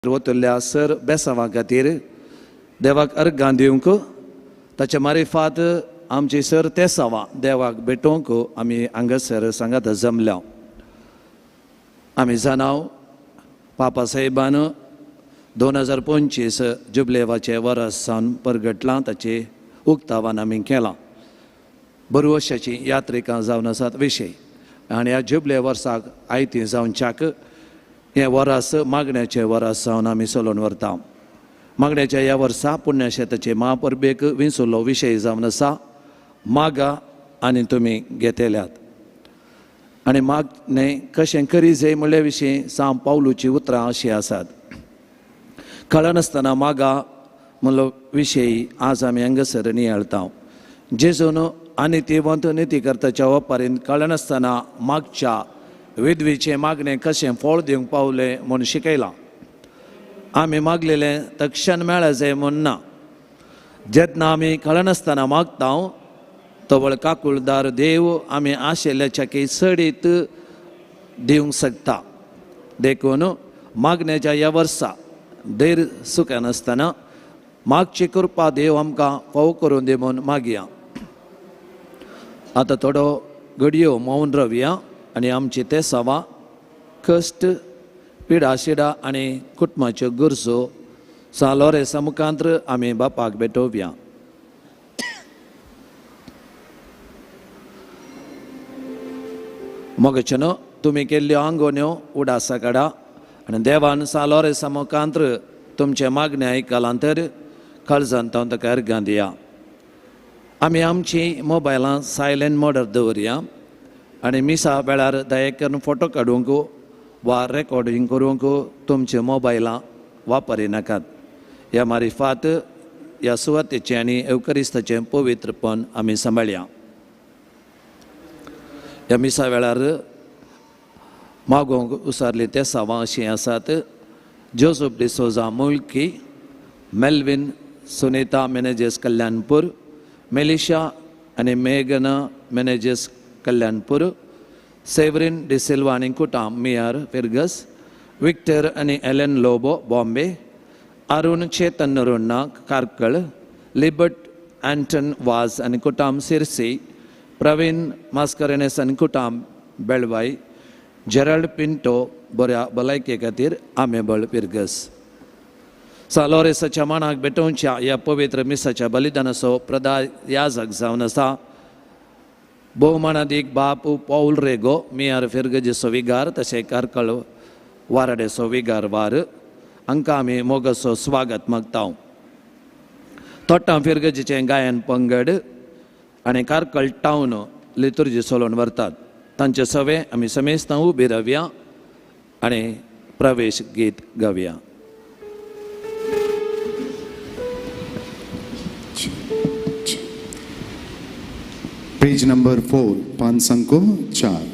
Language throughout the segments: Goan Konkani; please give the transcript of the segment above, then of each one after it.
वतल्या सर बेसांवा खातीर देवाक अर्गां दिवंक ताचे मारिफात आमची सर तेसांवां देवाक भेटोवंक आमी हांगासर सांगात जमल्या. आमी जाणाव पापा साहेबान 2025 जुबलेवाचें वरस सावन परगटलां, ताचें उक्तावन आमी केलां. बरवशाची यात्रिकां जावन आसात विशय आनी ह्या जुबले वर्साक आयती जावच्याक हें वरस मागण्याचें वरस जावन आमी चलोवन व्हरता. मागण्याच्या ह्या वर्सा पुण्यशेताचे महापरबेक विंचुल्लो विशय जावन आसा मागा आनी तुमी घेतल्यात. आनी मागणें कशें करी जाय म्हणल्या विशीं सांव पावलूची उतरां अशीं आसात. कळनासतना मागा म्हणलो विशय आज आमी हांगासर नियाळता. जेजून आनी तिवंत निती करताच्या वपारीन कळनासतना मागच्या विधवीचें मागणें कशें फळ दिवंक पावलें म्हूण शिकयलां. आमी मागलेलें तक्षण मेळ्ळें जाय म्हूण ना. जेन्ना आमी कळनासतना मागता तवळ काकुळदार देव आमी आशिल्ल्याच्याकी चडीत दिवंक शकता. देखून मागण्याच्या ह्या वर्सा धैर्य सुकनासतना मागची कृपा देव आमकां फाव करून दी म्हूण मागया. आतां थोडो घडयो मौन रावया आनी आमची तेसांवां कश्ट पिडा शिडा आनी कुटुंबाच्यो गरजो सां लोरेसा मुखांत्र आमी बापाक भेटोवया. मोगाचें न्हू तुमी केल्ल्यो आंगोन्यो उडासा काडा आनी देवान सां लोरेसा मुखांत्र तुमचें मागणें आयकलां तर काळजान तावन ताका अर्गां दिया. आमी आमची मोबायलां सायलंट मोडार दवरया आनी मिसा वेळार दया करून फोटो काडूंक वा रेकॉर्डिंग करूंक तुमचे मोबायलां वापरिनाकात. ह्या मारिफात ह्या सुवातेचें आनी एवकरिस्ताचें पवित्रपण आमी सांबाळया. ह्या मिसा वेळार मागोवंक उसारलीं तेसांवां अशीं आसात: जोसफ डिसोजा मुल्की, मेल्विन सुनीता मेनेजेस कल्याणपूर, मेलिशा आनी मेघना मेनेजेस कल्याणपूर, सेवरीन डिसिल्वा आनी कुटाम मियार फिर्गस, विक्टर आनी एलन लोबो बॉम्बे, अरुण चेतन नरोन्ना कार्कळ, लिबर्ट अँटन वाज आनी कुटाम सिरसी, प्रवीण मास्करेनेस आनी कुटाम बेळवाय, जेराल्ड पिंटो बऱ्या भलायके खातीर आमेबळ फिर्गस. सां लोरेसाच्या मानाक भेटोवच्या ह्या पवित्र मिसाच्या बलिदानाचो प्रदा याजक जावन आसा भोवमानादीक बाप पावल रेगो मियार फिर्गजेचो विगार तशें कार्कळ वाराड्याचो विगार वार हांकां आमी मोगाचो स्वागत मागता. तोट्टां फिर्गजेचें गायन पंगड आनी कार्कळ टावन लितुर्जी चलोवन व्हरतात. तांचे सवे आमी समेस्तां उबी रावया आनी प्रवेश गीत गावया. पेज नंबर 4, पान संको 4.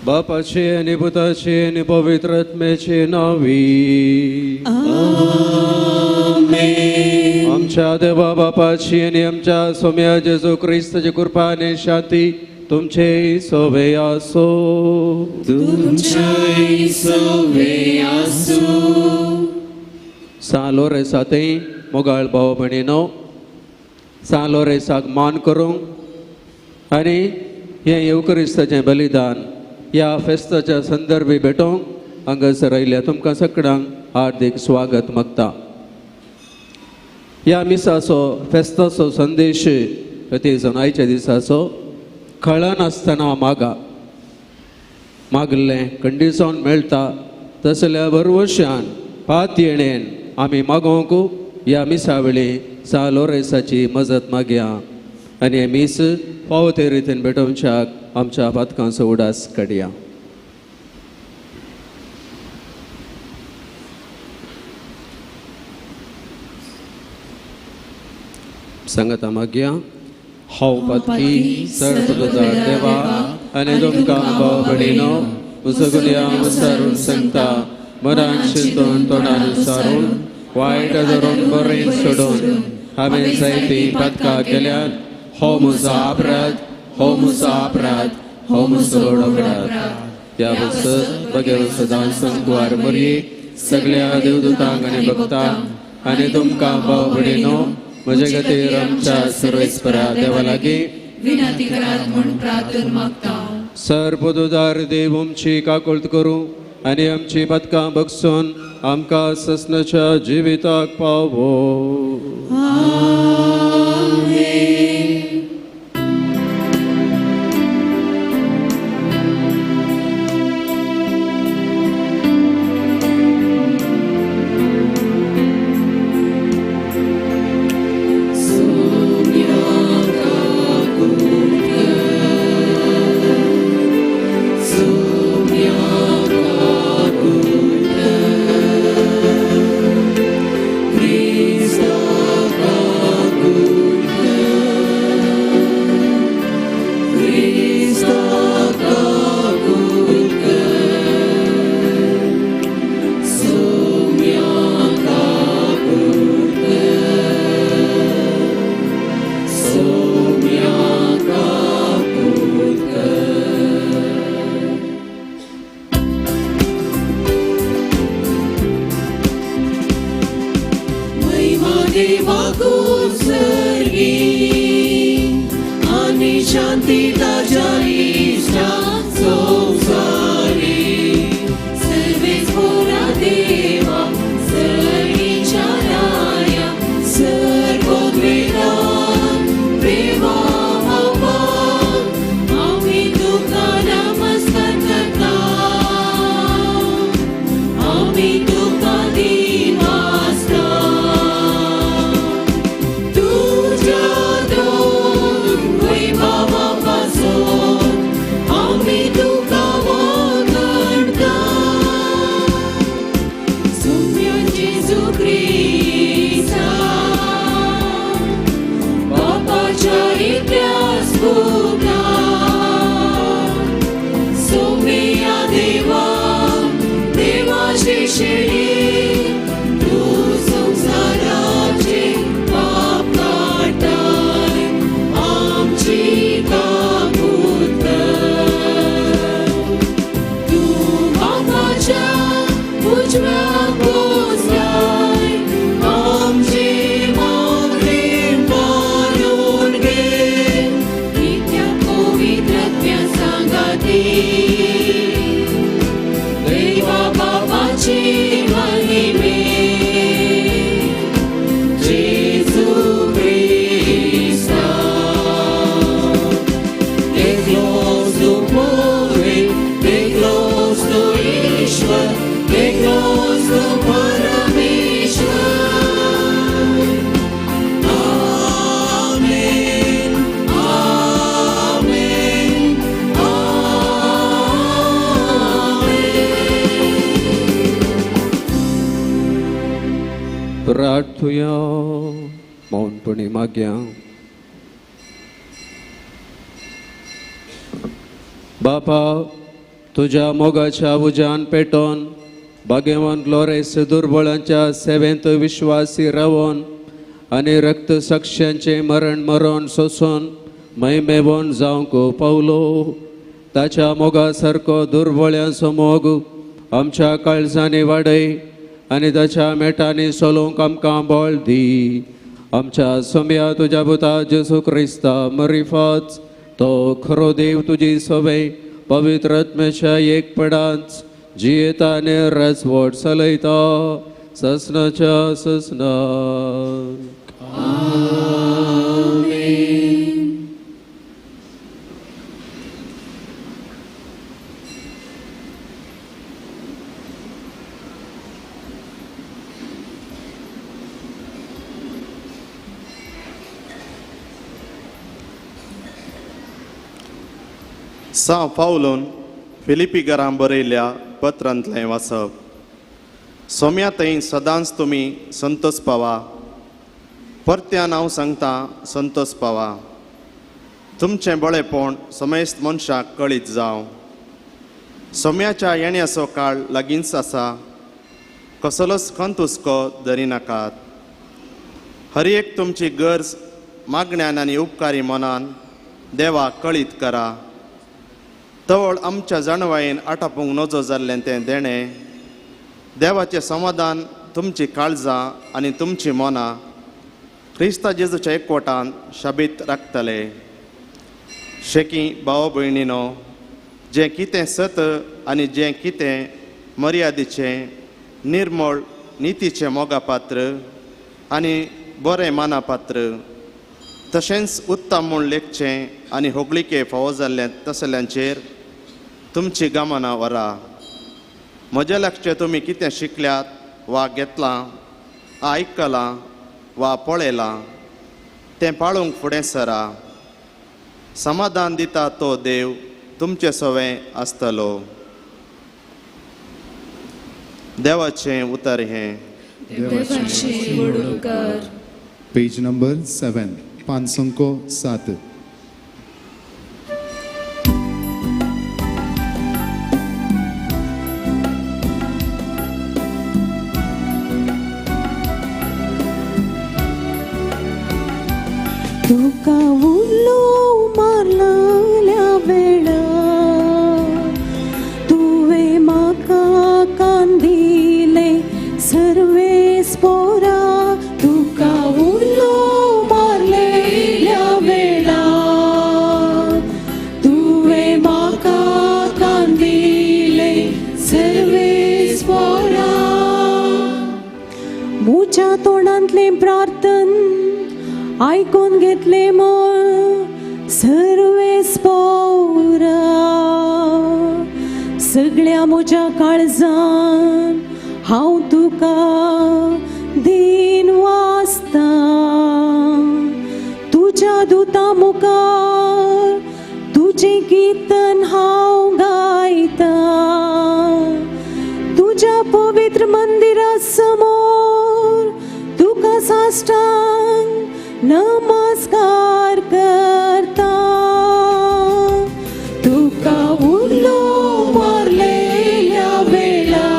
बापाचे आनी पुताचे आनी पवित्र आत्म्याचे नांवी आमेन. आमच्या देवा बापाची आनी आमच्या सोम्या जेजू क्रिस्ताची कृपा आनी शांती तुमचे सोवे आसो. तुमचे सोवे आसो. सान लोरेसा थंय मोगाळ भाव भयणीनो, सान लोरेसाक मान करूंक आनी हें येवक्रिस्ताचें बलिदान ह्या फेस्ताच्या संदर्भी भेटोवंक हांगासर आयिल्ल्या तुमकां सगळ्यांक हार्दीक स्वागत मागता. ह्या मिसाचो फेस्ताचो संदेश जावन आयच्या दिसाचो कळनासतना मागा, मागलें कंडिसोन मेळटा तसल्या भरवशान पातयेणेन आमी मागोवंक ह्या मिसा वेळी सा लोरेसाची मजत मागया आनी हें मीस फावो ते रितीन भेटोवच्याक आमच्या पातकांचो उडास काडया. सांगता मागया. हांव पातकी सर्वदा देवा आनी तुमकां भाव भयणीनो सगळ्या विचारून सांगता, मनान चिंतून तोंडान विचारून वायट धरून बरें सोडून हांवें जायतीं पातकां केल्यात. हो म्हजो अपराध, हो म्हजो अपराध, हो म्हजो व्हड अपराध. त्या पासत बगैर सदां संकुवार मरये सगळ्या देवदूतांक आनी भक्तांक आनी तुमकां भाव भयणीनो म्हजे खातीर आमच्या सर्वेस्परा देवा लागीं विनंती करात म्हूण प्रार्थना मागता. सर्वदुदार देव आमची काकुळट करूं आनी आमची पदकां बगसून आमकां ससनाच्या जिविताक पावो. प्रार्थुया मौनपणे मागया. बापा तुज्या मोगाच्या उज्यान पेटोवन भाग्यवान ग्लोरेस दुर्बळांच्या सेवेंत विश्वासी रावन आनी रक्त साक्षांचें मरण मरण सोसून महिमेवण जावंक पावलो. ताच्या मोगा सारको दुर्बळ्यांचो मोग आमच्या काळजांनी वाडय आनी ताच्या मेटांनी चलोवंक आमकां बळ दी. आमच्या सोम्या तुज्या पुता जेजू क्रिस्ता मरिफात तो खरो देव तुजी सवय पवित्र आत्म्याच्या एकपणांत जियेता आनी राजवट चलयता ससनाच्या ससना. सां पावलून फिलिपी घरां बरयल्ल्या पत्रांतलें वाचप. सोम्या थंय सदांच तुमी संतोष पावा. परत्यान हांव सांगता संतोष पावा. तुमचें बळेपण समेस्त मनशाक कळीत जावं. सोम्याच्या येण्याचो काळ लागींच आसा. कसलोच खंत हुस्को धरिनाकात. हर एक तुमची गरज मागण्यान आनी उपकारी मनान देवाक कळीत करा. तवळ आमच्या जाणवायेन आटापूंक नजो जाल्लें तें देणें देवाचें समाधान तुमची काळजां आनी तुमची मनां क्रिस्ता जेजूच्या एकवटान शाबीत राखतले. शेकी भाव भयणीनो, जें कितें सत आनी जें कितें मर्यादेचें निर्मळ नितीचें मोगापात्र आनी बरें मानापात्र तशेंच उत्तम म्हूण लेखचें आनी होगळिके फावो जाल्लें तसल्यांचेर तुमची गमनां व्हरा. म्हज्या लागचें तुमी कितें शिकल्यात वा घेतलां आयकलां वा पळयलां तें पाळूंक फुडें सरा. समाधान दिता तो देव तुमचें सवें आसतलो. देवाचें उतर हें. पेज नंबर 7, 507. तुका उलो मारलेल्या वेळा तुवें म्हाका कान दिले सर्वेस पोरा. तुका उलो मारलेल्या वेळा तुवें म्हाका कान दिले सर्वेस पोरा. म्हज्या तोंडांतलें प्रार्थन आयकून घेतले म्हण सर्वेस पोरा. सगळ्या म्हज्या काळजान हांव तुका दीन वाचता. तुज्या दुता मुखार तुजें कीर्तन हांव गायता. तुज्या पवित्र मंदिरा समोर तुका साष्टांग नमस्कार करता. तुका उलो मारलेल्या वेळा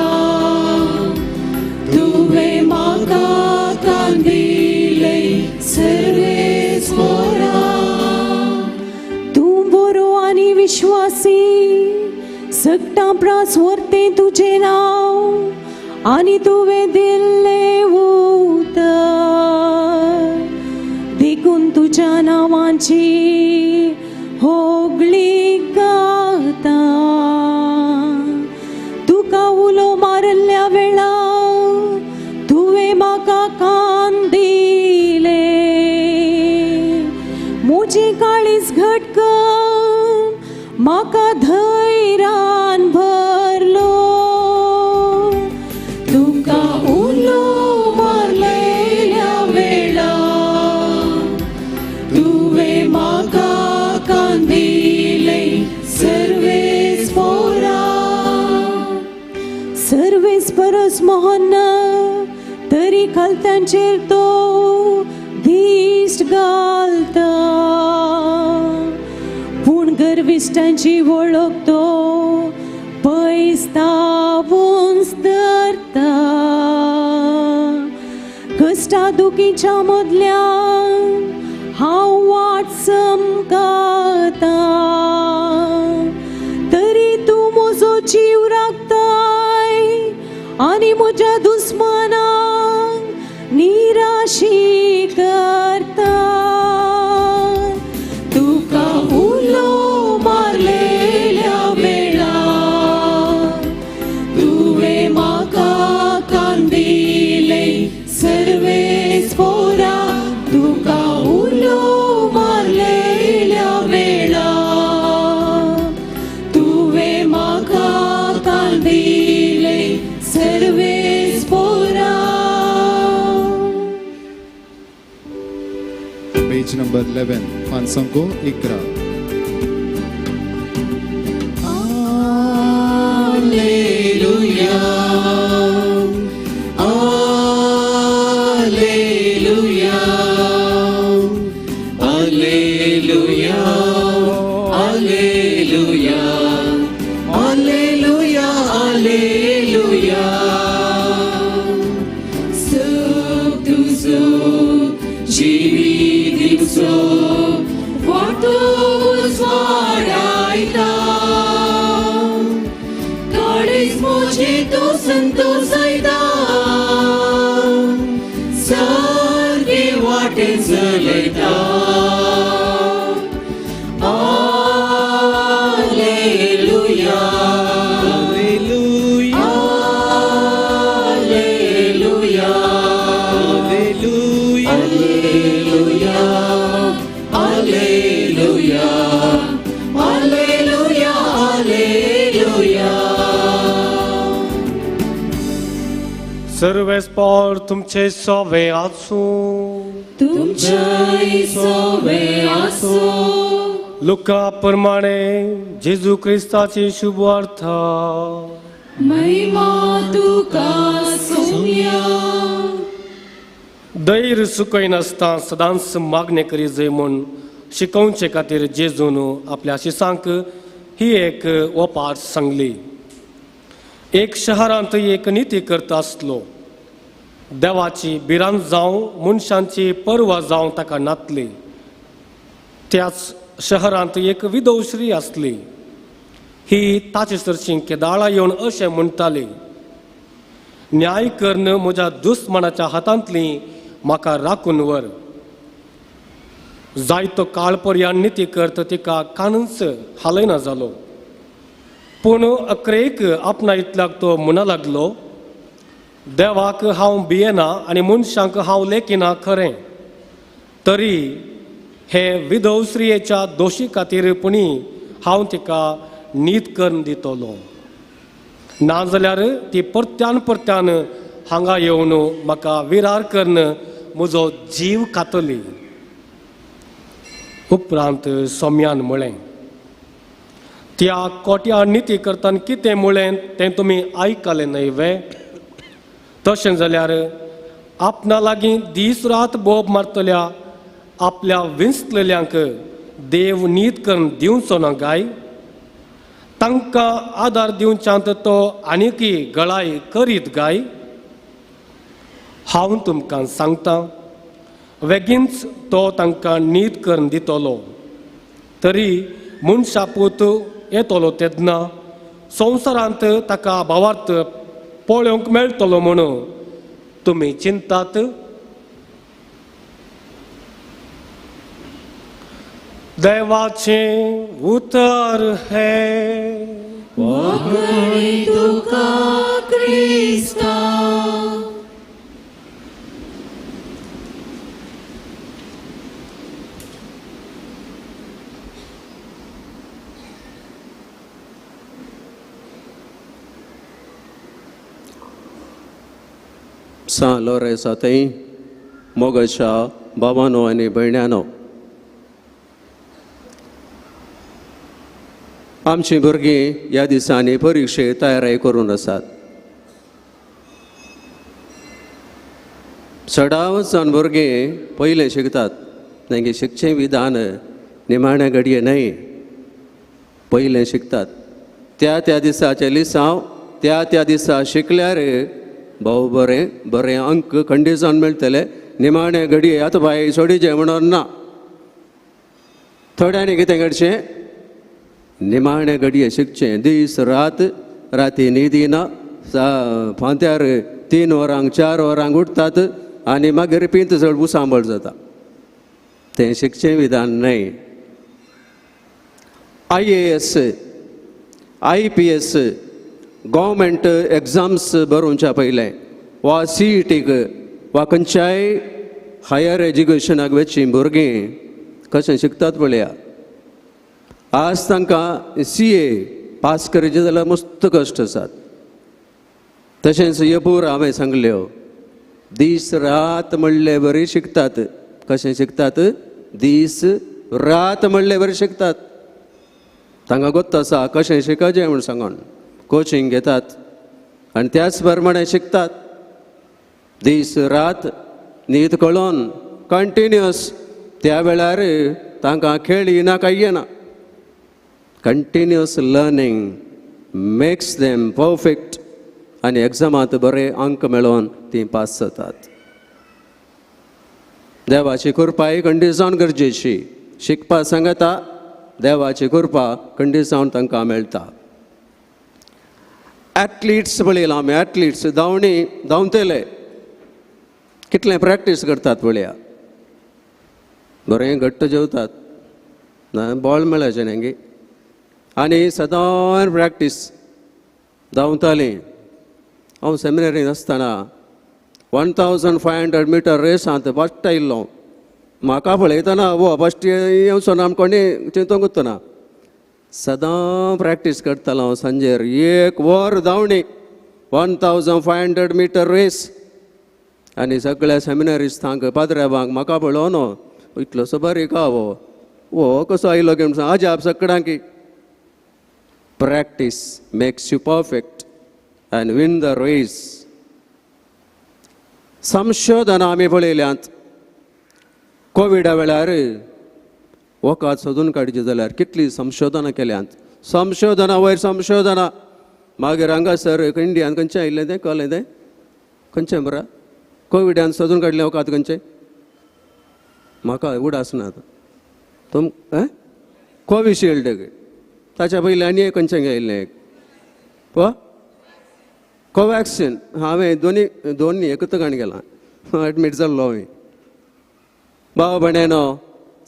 तुवें म्हाका कान दिले सर्वेस पोरा. तूं बरो आनी विश्वासी सगटां प्रास व्हरतें तुजें नांव आनी तुवें दिल्लें उतर देखून तुज्या नांवाची होगळी गाता. तुका उलो मारल्या वेळा तुवें म्हाका कान दिले. म्हजें काळीज घट कर म्हाका धैर्यान भरलो. तुका उलो मारलेल्या वेळा तुवें म्हाका कान दिले सर्वेस पोरा. सर्वेस परस मोहन तरी खालत्यांचेर तो दिश्ट घालता. पूण गर्विश्टांची वळख तो पयस तावून धरता. कश्टा दुखीच्या मदल्यान हांव वाट चमकाता. तरी तूं म्हजो जीव राखताय आनी म्हज्या दुस्मानाक निराशी करता. तुका उलो मारलेल्या वेळार तुवें म्हाका कान दिले सर्वेस पोरा. तुका उलो मारलेल्या वेळार तुवें म्हाका कान दिले सर्वेस पोरा. पेज number 11, पानसंको 11. Alleluia, Alleluia, Alleluia, Alleluia, Alleluia, Alleluia. सुख तुझो जिवीत दिवचो वाटो उजवाडायता. काळीज म्हजें तो संतोषायता सारके वाटेन चलयता. Alleluia, Alleluia, Alleluia, Alleluia, Alleluia, Alleluia. सर्वेस्पोर तुमचे सोवे आसूं. तुमच्याय सोवे आसूं. लुका प्रमाणे जेजू क्रिस्ताची शुभ वार्ता. महिमा तुका सोम्या. धैर्य सुकयनासतना सदांच मागणें करी जाय म्हूण शिकोवचे खातीर जेजून आपल्या शिसांक ही एक ओपार सांगली. एक शहरांत एक निती करता आसलो. देवाची भिरांत जावं मनशांची पर्वा जावं ताका नातली. त्याच शहरांत एक विदवश्री आसली. ही ताचे सरशीं केदाळा येवन अशें म्हणटाली, न्याय करून म्हज्या दुस्मानाच्या हातांतली म्हाका राखून व्हर. जायतो काळ पर्यान निती करत तिका कानूच हालयना जालो. पूण अकरेक आपणा इतल्याक तो म्हणा लागलो, देवाक हांव भियेना आनी मनशांक हांव लेखिना खरें, तरी हे विधव स्त्रियेच्या दोशी खातीर पुणी हांव तिका नीत करून दितलो. नाजाल्यार ती परत्यान परत्यान हांगा येवन म्हाका विरार करून म्हजो जीव खातली. उपरांत सोम्यान म्हळें, त्या कोट्या निती करताना कितें म्हळें तें तुमी आयकलें न्हय वे? तशें जाल्यार आपणा लागीं दीस रात बोब मारतल्या आपल्या विंचलेल्यांक देव नीत करून दिवचो ना गाय? तांकां आदार दिवच्यांत तो आनीकय गळाय करीत गाय? हांव तुमकां सांगता, बेगीनच तो तांकां नीत करून दितलो. तरी मनशा पूत येतलो तेन्ना संवसारांत ताका भावार्थ पळोवंक मेळटलो म्हणून तुमी चिंतात? देवाचें उतर हें. वागणी तुका क्रिस्ता. सां लोरेसा थंय मोगाच्या बाबानो आनी भयण्यानो, आमचीं भुरगीं ह्या दिसांनी परिक्षे तयारी करून आसात. चडावत जावन भुरगीं पयलें शिकतात, तांगे शिकचें विधान निमाण्या घडये न्हय, पयलें शिकतात. त्या त्या दिसाचें लिसांव त्या त्या दिसा शिकल्यार भोव बरें बरें अंक खंडीत जावन मेळटले. निमाणे घडये आतां बाय सोडीचें म्हणून ना, थोड्यांनी कितें करचें, निमाणे घडये शिकचें, दीस रात, राती न्हीद ना, फांत्यार 3 वरांक 4 वरांक उठतात आनी मागीर पिंत चड उसांबळ जाता. तें शिकचें विधान न्हय. IAS, IPS, government exams बरोवच्या पयलें वा CETक वा खंयच्याय हायर एज्युकेशनाक वचचीं भुरगीं कशें शिकतात पळया. आज तांकां CA पास करचें जाल्यार मस्त कश्ट आसात. तशेंच यपूर हांवें सांगल्यो, दीस रात म्हणले बरी शिकतात. कशें शिकतात? दीस रात म्हणले बरी शिकतात. तांकां गोत्त आसा कशें शिकचें म्हूण सांगून कोचिंग घेतात आनी त्याच प्रमाणे शिकतात. दीस रात न्हीद कळोन कंटिन्युअस. त्या वेळार तांकां खेळ येना काय येना. Continuous learning makes them perfect आनी एग्जामांत बरे अंक मेळोवन तीं पास जातात. देवाची कृपाय खंडीसावन गरजेची. शिकपा सांगता देवाची कृपा खंडीसावन तांकां मेळटा. एथलिट्स पळयला आमी, एथलिट्स धांवणी धांवतले कितलें प्रॅक्टीस करतात पळया. बरें घट्ट जेवतात ना, बॉल मेळाचें न्ही, आनी सदां प्रॅक्टीस धांवतालीं. हांव सेमिनरीन आसतना 1500 मिटर रेसांत फस्ट आयिल्लो. म्हाका पळयतना वो फस्ट येवचो ना कोणी चिंतूंक उरतना. सदां प्रॅक्टीस करतालो हांव. सांजेर 1 वर धांवणी, 1500 मिटर रेस. आनी सगळ्या सेमिनरिस्तांक पाद्र्याबांक म्हाका पळोवन इतलोसो बारीक हा हो, हो कसो आयलो काय म्हण अजाप सगळ्यांकी. Practice makes you perfect and win the race. संशोधनां आमी पळयल्यांत. कोविडा वेळार वखद सोदून काडचें जाल्यार कितलीं संशोधनां केल्यांत. संशोधनां वयर संशोधनां. मागीर हांगासर इंडियान खंयचें आयिल्लें तें कळ्ळें, तें खंयचें बरा कोविडान सोदून काडलें वखद खंयचें, म्हाका उडास ना आतां. तुम कोविशिल्ड, ताच्या पयलीं आनी एक खंयचें आयिल्लें एक वा कोवॅक्सिन. हांवें दोनी दोनी एकूच काण गेलां, एडमीट जाल्लो हांवें. भाव भणेनो,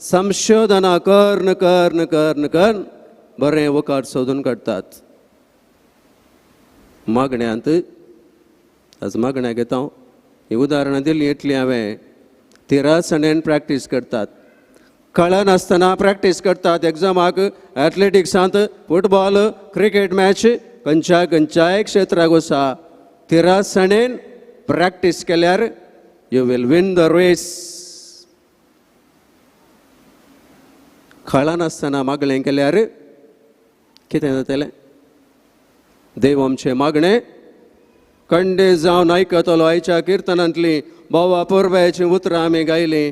संशोधनां कर्न कर्न कर्न कर्न बरें वखद सोदून काडटात. मागण्यांत आज मागण्या घेता हांव. ही उदाहरणां दिलीं इतलीं हांवें. तिरासणेन प्रॅक्टीस करतात, कळनासतना प्रॅक्टीस करतात. एग्जामाक, एथलेटिक्सांत, फुटबॉल, क्रिकेट मॅच, खंयच्या खंयच्याय क्षेत्राक वसा तिरासणेन प्रॅक्टीस केल्यार you will win the race. कळनासतना मागणें केल्यार कितें जातलें? देव आमचें मागणें कंडे जावन आयकतलो. आयच्या किर्तनांतलीं भावा पोरब्याचीं उतरां आमी गायलीं.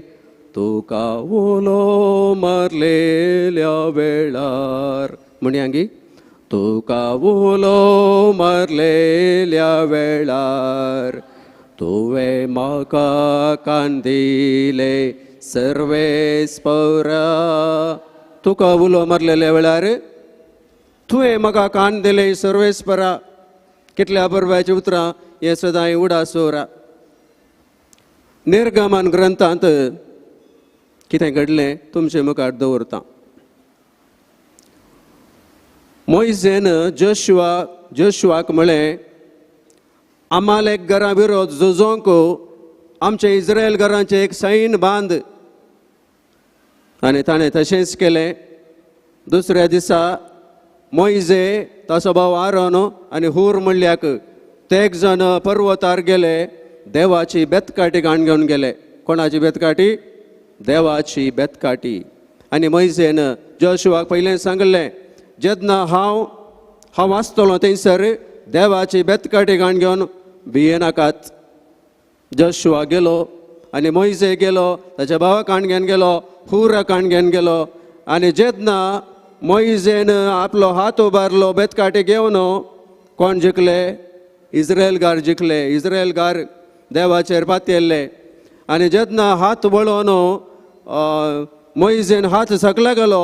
तुका उलो मारलेल्या वेळार, म्हणया गी, तुका उलो मारलेल्या वेळार तुवें म्हाका कान दिले सर्वेस्परा. तुका उलो मारलेल्या वेळार तुवें म्हाका कान दिले सर्वेस्परा. कितल्या बरब्याची उतरां हें सदांय उडासोरा. निर्गमन ग्रंथांत कितें घडलें तुमचे मुखार दवरता. मोयजेन जोशुआक म्हळें, आमालेक घरा विरोध झुजोंक आमचे इस्रायल घरांचे एक सैन बांद. आनी ताणें तशेंच केलें. दुसऱ्या दिसा मोयजे, ताचो भाव आरोन आनी हूर म्हणल्याक ते जाण पर्वतार गेले, देवाची बेतकाटी गाण घेवन गेले. कोणाची बेतकाटी? देवाची बेतकाटी. आनी मोयजेन जोशुआक पयलें सांगलें, जेन्ना हांव हांव आसतलो थंयसर देवाची बेतकाटी गाण घेवन भियेनाकात. जोशुआ गेलो आनी मोयजे गेलो, ताच्या भावा काण घेवन गेलो, हुरा काण घेवन गेलो. आनी जेन्ना मोयजेन आपलो हात उबारलो बेतकाटी घेवन, कोण जिखले? इस्रायलगार जिखले. इस्रायलगार देवाचेर पातयेल्ले. आनी जेन्ना हात वळोवन मोइजेन हात सकला गेलो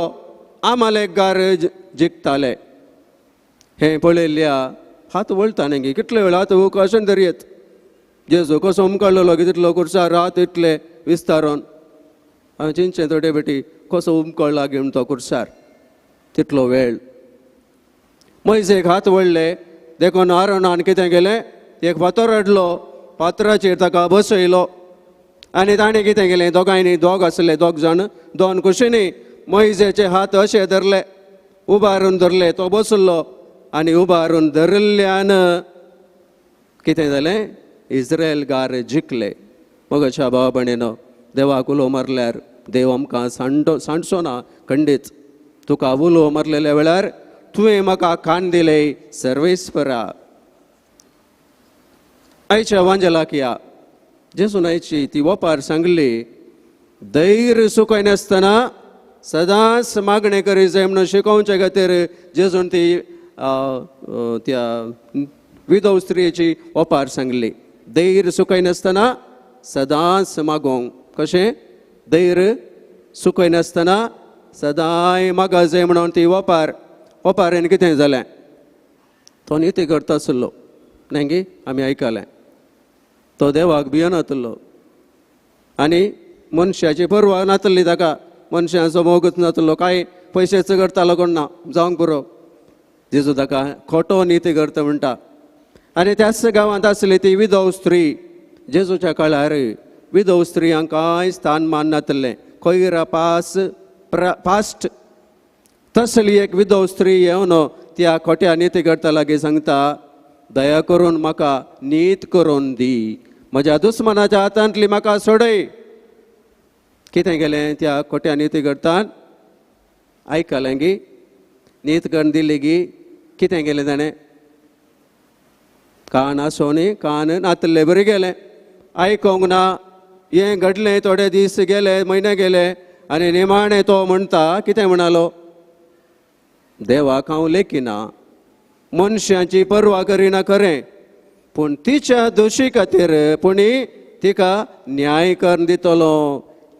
आमालेकगार जिखताले. हें पळयल्ल्या हात वळटा न्ही कितले वेळ हात कशें धरयेत. जेजू कसो उमकाडलेलो कितलो कुर्सार रात इतले विस्तारून हांवें चिंतचें थोडे बेटी कसो उमकळ्ळा घेवन तो कुर्सार तितलो वेळ. मोयजेक हात वळ्ळे देखून आरोनान कितें केलें, एक फातर हाडलो, फातराचेर ताका बसयलो आनी ताणें कितें केलें, दोगांयनी दोग आसले, दोग जाण दोन कुशींनी मोयजेचे हात अशे धरले, उबारून धरले, तो बसलो आनी उबारून धरिल्ल्यान कितें जालें, इस्रायलगार जिखले. मगच्या भावा भयणीनो, देवाक उलो मारल्यार देव आमकां सांडचो ना खंडीत. तुका उलो मारलेल्या वेळार तुवें म्हाका कान दिले सर्वेस्परा. आयच्या वांजेलाक या जेजून आयची ती वपार सांगली, धैर्य सुकयनासतना सदांच मागणें करी जाय म्हणून शिकोवचे खातीर जेजून ती त्या विधव स्त्रियेची वपार सांगली. धैर्य सुकयनासतना सदांच मागोवंक, कशें धैर्य सुकयनासतना सदांय मागा जाय म्हणून ती वपार. वपारेन कितें जालें, तो निती करता आसलो न्ही गी, आमी आयकलें, तो देवाक भियनातलो आनी मनशाची पर्वा नातली ताका, मनशांचो मोगूच नातलो, कांय पयशेच करतालो कोण ना जावंक पुरो. जेजू ताका खोटो निती करता म्हणटा. आनी त्याच गांवांत आसली ती विधव स्त्री. जेजूच्या काळार विधव स्त्रियांक कांय स्थान मान नातलें, खंयरा पास पास्ट. तसली एक विधव स्त्री येवन त्या खोट्या निती करता लागीं सांगता, दया करून म्हाका नीत करून दी, म्हज्या दुस्मनाच्या हातांतली म्हाका सोडय. कितें केलें त्या खोट्या निती करतान, आयकलें गी, नीत करून दिली गी, कितें केलें ताणें, कान आसोनी कान नातले बरी गेलें, आयकोंक ना. हें घडलें, थोडे दीस गेले, म्हयने गेले आनी निमाणें तो म्हणटा, कितें म्हणालो, देवाक हांव लेखिना, मनशांची पर्वा करिना खरें, पूण तिच्या दोशी खातीर पुणी तिका न्याय करून दितलो.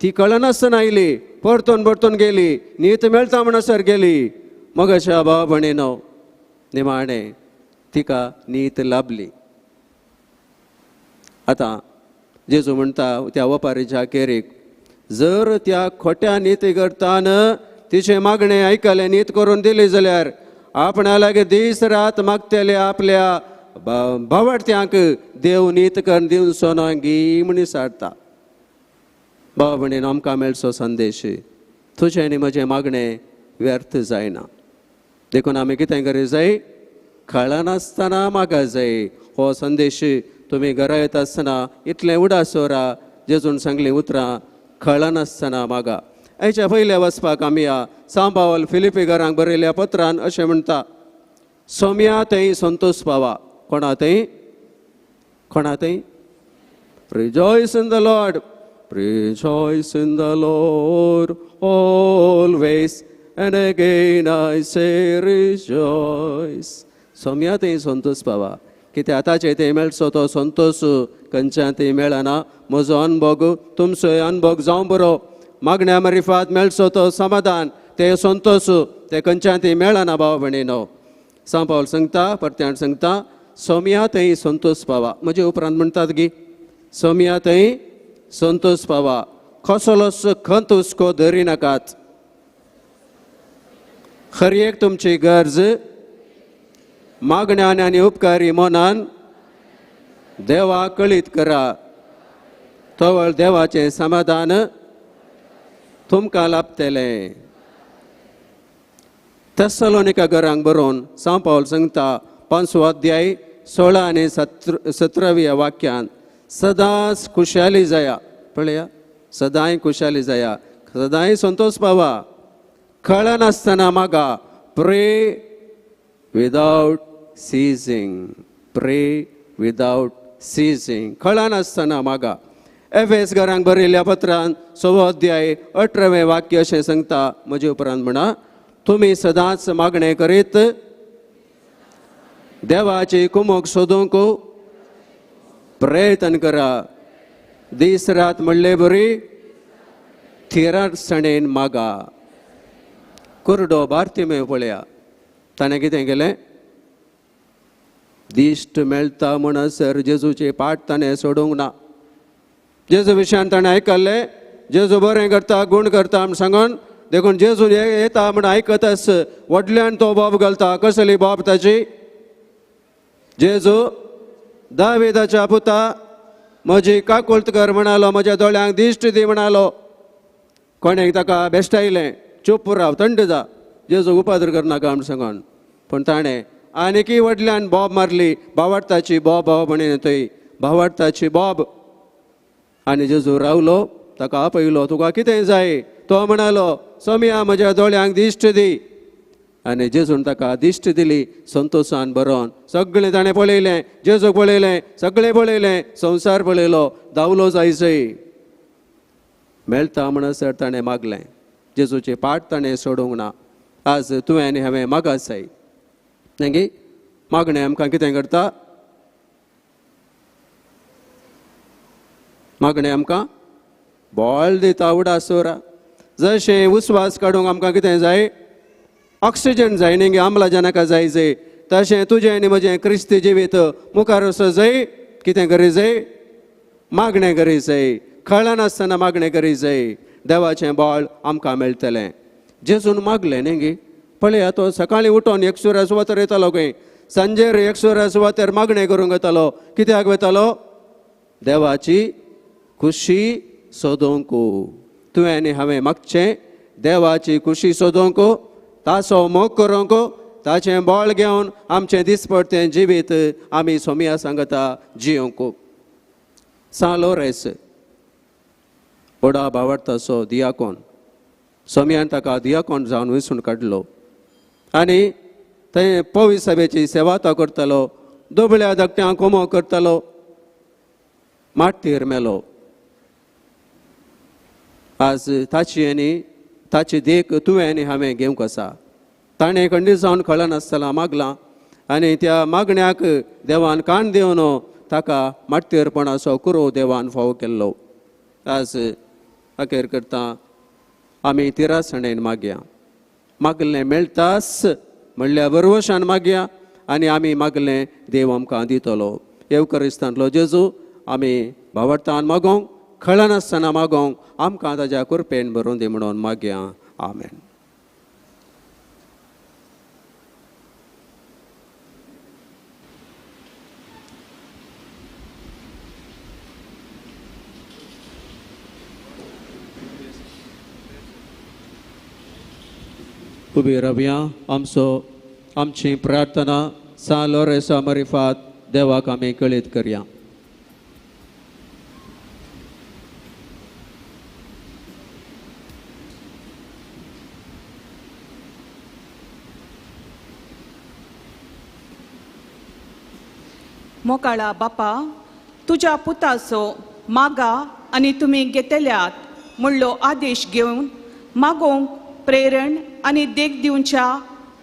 ती कळनासतना आयली, परतून परतून गेली, नीत मेळटा म्हणसर गेली. मगशा भाव भयणीनो, निमाणें तिका नीत लाभली. आतां जेजू म्हणटा त्या वपारीच्या केरीक, जर त्या खोट्या निती करतान तिचें मागणें आयकलें, नीत करून दिली जाल्यार आपणा लागीं दीस रात मागतले आपल्या भावार्थ्यांक देव नीत करून दिवचो ना गी म्हूण सारता. भाव भयणीनो, आमकां मेळचो संदेश, तुजें आनी म्हजें मागणें व्यर्थ जायना. देखून आमी कितें करी जाय, कळनासतना मागा जाय. हो संदेश तुमी घरा येता आसतना इतलें उडासोरा जेजून सांगलीं उतरां, कळनासतना मागा. आयच्या पयल्या वचपाक आमी ह्या सांबावल फिलिपी घरांक बरयल्या पत्रान अशें म्हणटा, सोम्या थंय संतोष पावा. कोणा थंय, कोणा थंय? Rejoice in the Lord, rejoice in the Lord always, and again I say rejoice. Saumya थंय संतोष पावा. कित्याक आतांचे थंय मेळचो तो संतोष खंयच्यान थंय मेळना. म्हजो अनभोग तुमचोय अनभोग जावं बरो, मागण्या मारिफात मेळचो तो समाधान, ते संतोष ते खंयच्यान थंय मेळना. भाव भयणीनो, सांव पावल सांगता, परत्यान सांगता, सोम्या थंय संतोष पावा. म्हजे उपरांत म्हणटात गी, सोम्या थंय संतोष पावा, कसलोच खंत हुस्को धरी नाकात, खरी एक तुमची गरज मागण्यान आनी उपकारी मनान देवा कळीत करा, तवळ देवाचें समाधान तुमकां लाभतलें. तेसलोनिका घरांक बरोवन सांव पावल सांगता, 5वो अध्याय 16 आनी 17व्या वाक्यान, सदांच खुशाली जाया. पळया, सदांय खुशाली जाया, सदांय संतोष पावा, कळनासतना मागा. Pray without ceasing, pray without ceasing, कळनासतना मागा. एफएस घरांक बरयल्ल्या पत्रान 6वो अध्याय 18वें वाक्य अशें सांगता, म्हजे उपरांत म्हणा, तुमी सदांच मागणें करीत देवाची कुमोक सोदूंक प्रयत्न करा, दीस रात म्हणले बरी थिरासणेन मागा. कुरडो बार्तिमेव पळया, ताणें कितें केलें? दिश्ट मेळटा म्हणसर जेजूचे पाट ताणें सोडूंक ना. जेजू विशयान ताणें आयकल्लें, जेजू बरें करता, गूण करता म्हूण सांगून, देखून जेजू येता म्हूण आयकतच व्हडल्यान तो बोब घालता. कसली बोब ताची? जेजू दाविदाच्या पुता म्हजी काकुळट कर म्हणालो, म्हज्या दोळ्यांक दिश्ट दी म्हणालो. कोणेक ताका बेश्टायलें, चूप राव, थंड जा, जेजू उपाद्र करनाका म्हूण सांगून. पूण ताणें आनीकय व्हडल्यान बोब मारली, भावार्थाची बोब भाव म्हणून थंय भावार्थाची बोब. आनी जेजू रावलो, ताका आपयलो, तुका कितें जाय? तो म्हणालो, सोमया म्हज्या दोळ्यांक दिश्ट दी. आनी जेजून ताका दिश्ट दिली संतोशान बरोवन. सगळें ताणें पळयलें, जेजूक पळयलें, सगळें पळयलें, संवसार पळयलो, धांवलो जायसय. मेळटा म्हणसर ताणें मागलें, जेजूचें पाट ताणें सोडूंक ना. आज तुवें आनी हांवें मागासाय न्ही? मागणें आमकां कितें करता? मागणें आमकां बॉल दिता, उडासोरा. जशें उस्वास काडूंक आमकां कितें जाय? ऑक्सिजन जाय न्ही, आम्लजनका जाय जाय. तशें तुजें आनी म्हजें क्रिस्ती जिवीत मुखार वचो जाय, कितें करी जाय? मागणें करी जाय, कळनासतना मागणें करी जाय. देवाचें बळ आमकां मेळटलें. जेजून मागलें न्ही गे? पळया, तो सकाळीं उठोन एकसुऱ्या सुवातेर येतालो खंय, सांजेर एकसुऱ्या सुवातेर मागणें करूंक वतालो. कित्याक वतालो? देवाची खुशी सोदूंक. तुवें आनी हांवें मागचें देवाची खुशी सोदूंक, ताचो मोग करूंक, ताचें बळ घेवन आमचें दिसपडतें जिवीत आमी सोमया सांगता जियोंक. सां लोरेस व्हडा भावार्थाचो दियाकोन, सोमयान ताका दियाकोन जावन विसून काडलो आनी थंय पवी सभेची सेवा तो करतालो, दुबळ्या धाकट्यांक कोमो करतालो, माटतीर मेलो. आज ताची आनी ताची देख तुवें आनी हांवें घेवंक आसा. ताणें खंडीत जावन कळनासतना मागलां आनी त्या मागण्याक देवान कान दिवन ताका माटतीरपणाचो कुरो देवान फावो केल्लो. आज अखेर करता आमी तिरासणेन मागया, मागलें मेळटास म्हणल्यार बरवशान मागया आनी आमी मागलें देव आमकां दितलो. येवकरिस्तांतलो जेजू आमी भावार्थान मागोंक, कळनासतना मागोंक, आमकां ताज्या कृपेन भरून दी म्हणून मागया. आमेन. उबी रावया. आमचो आमची प्रार्थना सां लोरेसा मरिफात देवाक आमी कळीत करया. मोकाळा बापा, तुज्या पुताचो मागा आनी तुमी घेतल्यात म्हणलो आदेश घेवन मागोवंक प्रेरण आनी देख दिवच्या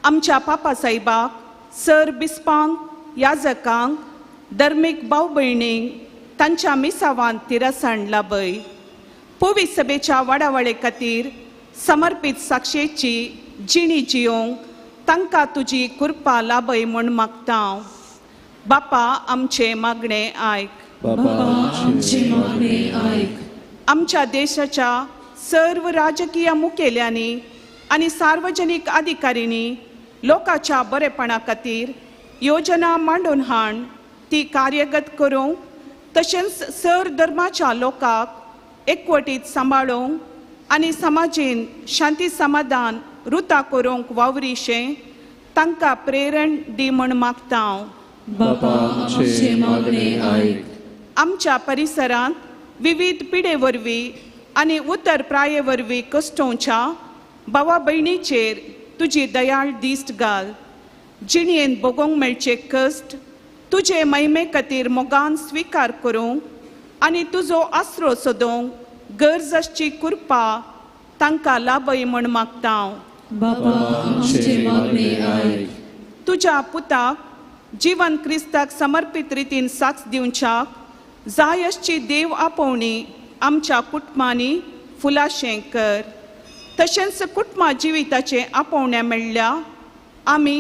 आमच्या पापा साहेबाक, सर बिस्पांक, याजकांक, धर्मीक भाव भयणींक तांच्या मिसावांत तिरसण लाभय. पवी सभेच्या वाडावळे खातीर समर्पीत साक्षेची जिणी जियोंक तांकां तुजी कृपा लाभय म्हूण मागता. बापा आमचे मागणे आयक. बापा आमचे मागणे आयक. आमच्या देशाच्या सर्व राजकीय मुखेल्यांनी आनी सार्वजनीक अधिकाऱ्यांनी लोकांच्या बरेपणा खातीर योजना मांडून हाण ती कार्यगत करूंक, तशेंच सर धर्माच्या लोकांक एकवटीत सांबाळूंक आनी समाजेन शांती समाधान रुता करूंक वावरीशें तांकां प्रेरण दी म्हूण मागता. बापा आमचे मागणे आयक. आमच्या परिसरांत विविध पिडे वरवीं आनी उतर प्राये वरवीं कश्टोवच्या भावा भयणीचेर तुजी दयाळ दिश्ट घाल. जिणेन भोगोवंक मेळचे कश्ट तुजे महिमे खातीर मोगान स्विकार करूंक आनी तुजो आसरो सोदूंक गरज आसची कृपा तांकां लाभय म्हूण मागता. बापा आमचे मागणे आयक. तुज्या पुताक जिवन क्रिस्ताक समर्पीत रितीन साक्ष दिवच्याक जाय आसची देव आपोवणी आमच्या कुटुंबांनी, फुलाशें कर. तशेंच कुटुंबा जिविताचें आपोवणें मेळ्ळ्या आमी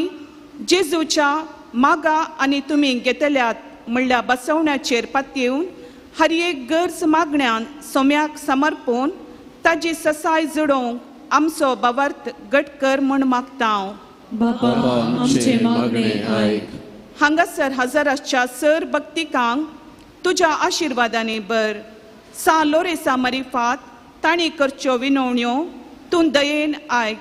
जेजूच्या मागा आनी तुमी घेतल्यात म्हणल्या बसवण्याचेर पातयेवन हर एक गरज मागण्यान सोम्याक समर्पून ताजी ससाय जोडोवंक आमचो भावार्थ घट कर म्हूण मागता. बापा आमचे मागणे आयक. हांगासर हजर आसच्या सर भक्तिकांक तुज्या आशिर्वादांनी बर. सा लोरेसा मरिफात तांणी करच्यो विनवण्यो तूं दयेन आयक.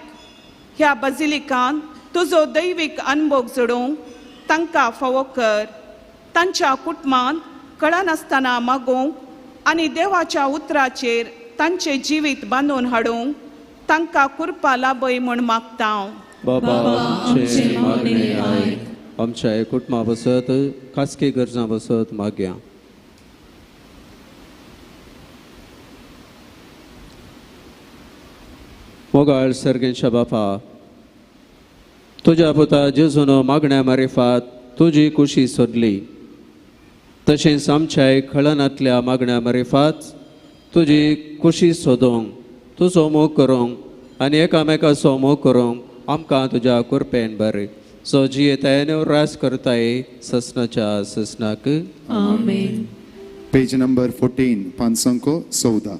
ह्या बाजिलिकान तुजो दैवीक अनभोग जोडूंक तांकां फावो कर. तांच्या कुटुंबांत कळनासतना मागोवंक आनी देवाच्या उतराचेर तांचें जिवीत बांदून हाडूंक तांकां कृपा लाभय म्हूण मागता. बाबा आमचे मागणे आयक. आमच्या कुटुंबा बसत खासगी गरजां बसत मागया. मोगाळ सर्गेंच्या बापा, तुज्या पुता जेजून मागण्या मारिफात तुजी कुशी सोदली, तशेंच आमच्याय खळनांतल्या मागण्या मारिफात तुजी कुशी सोदूंक, तुजो मोग करूंक आनी एकामेकाचो मोग करूंक आमकां तुज्या कृपेन बरें सो जियेताय आनी रास करताय ससनाच्या ससनाक. आमेन. पेज नंबर 14, पानसंको 14.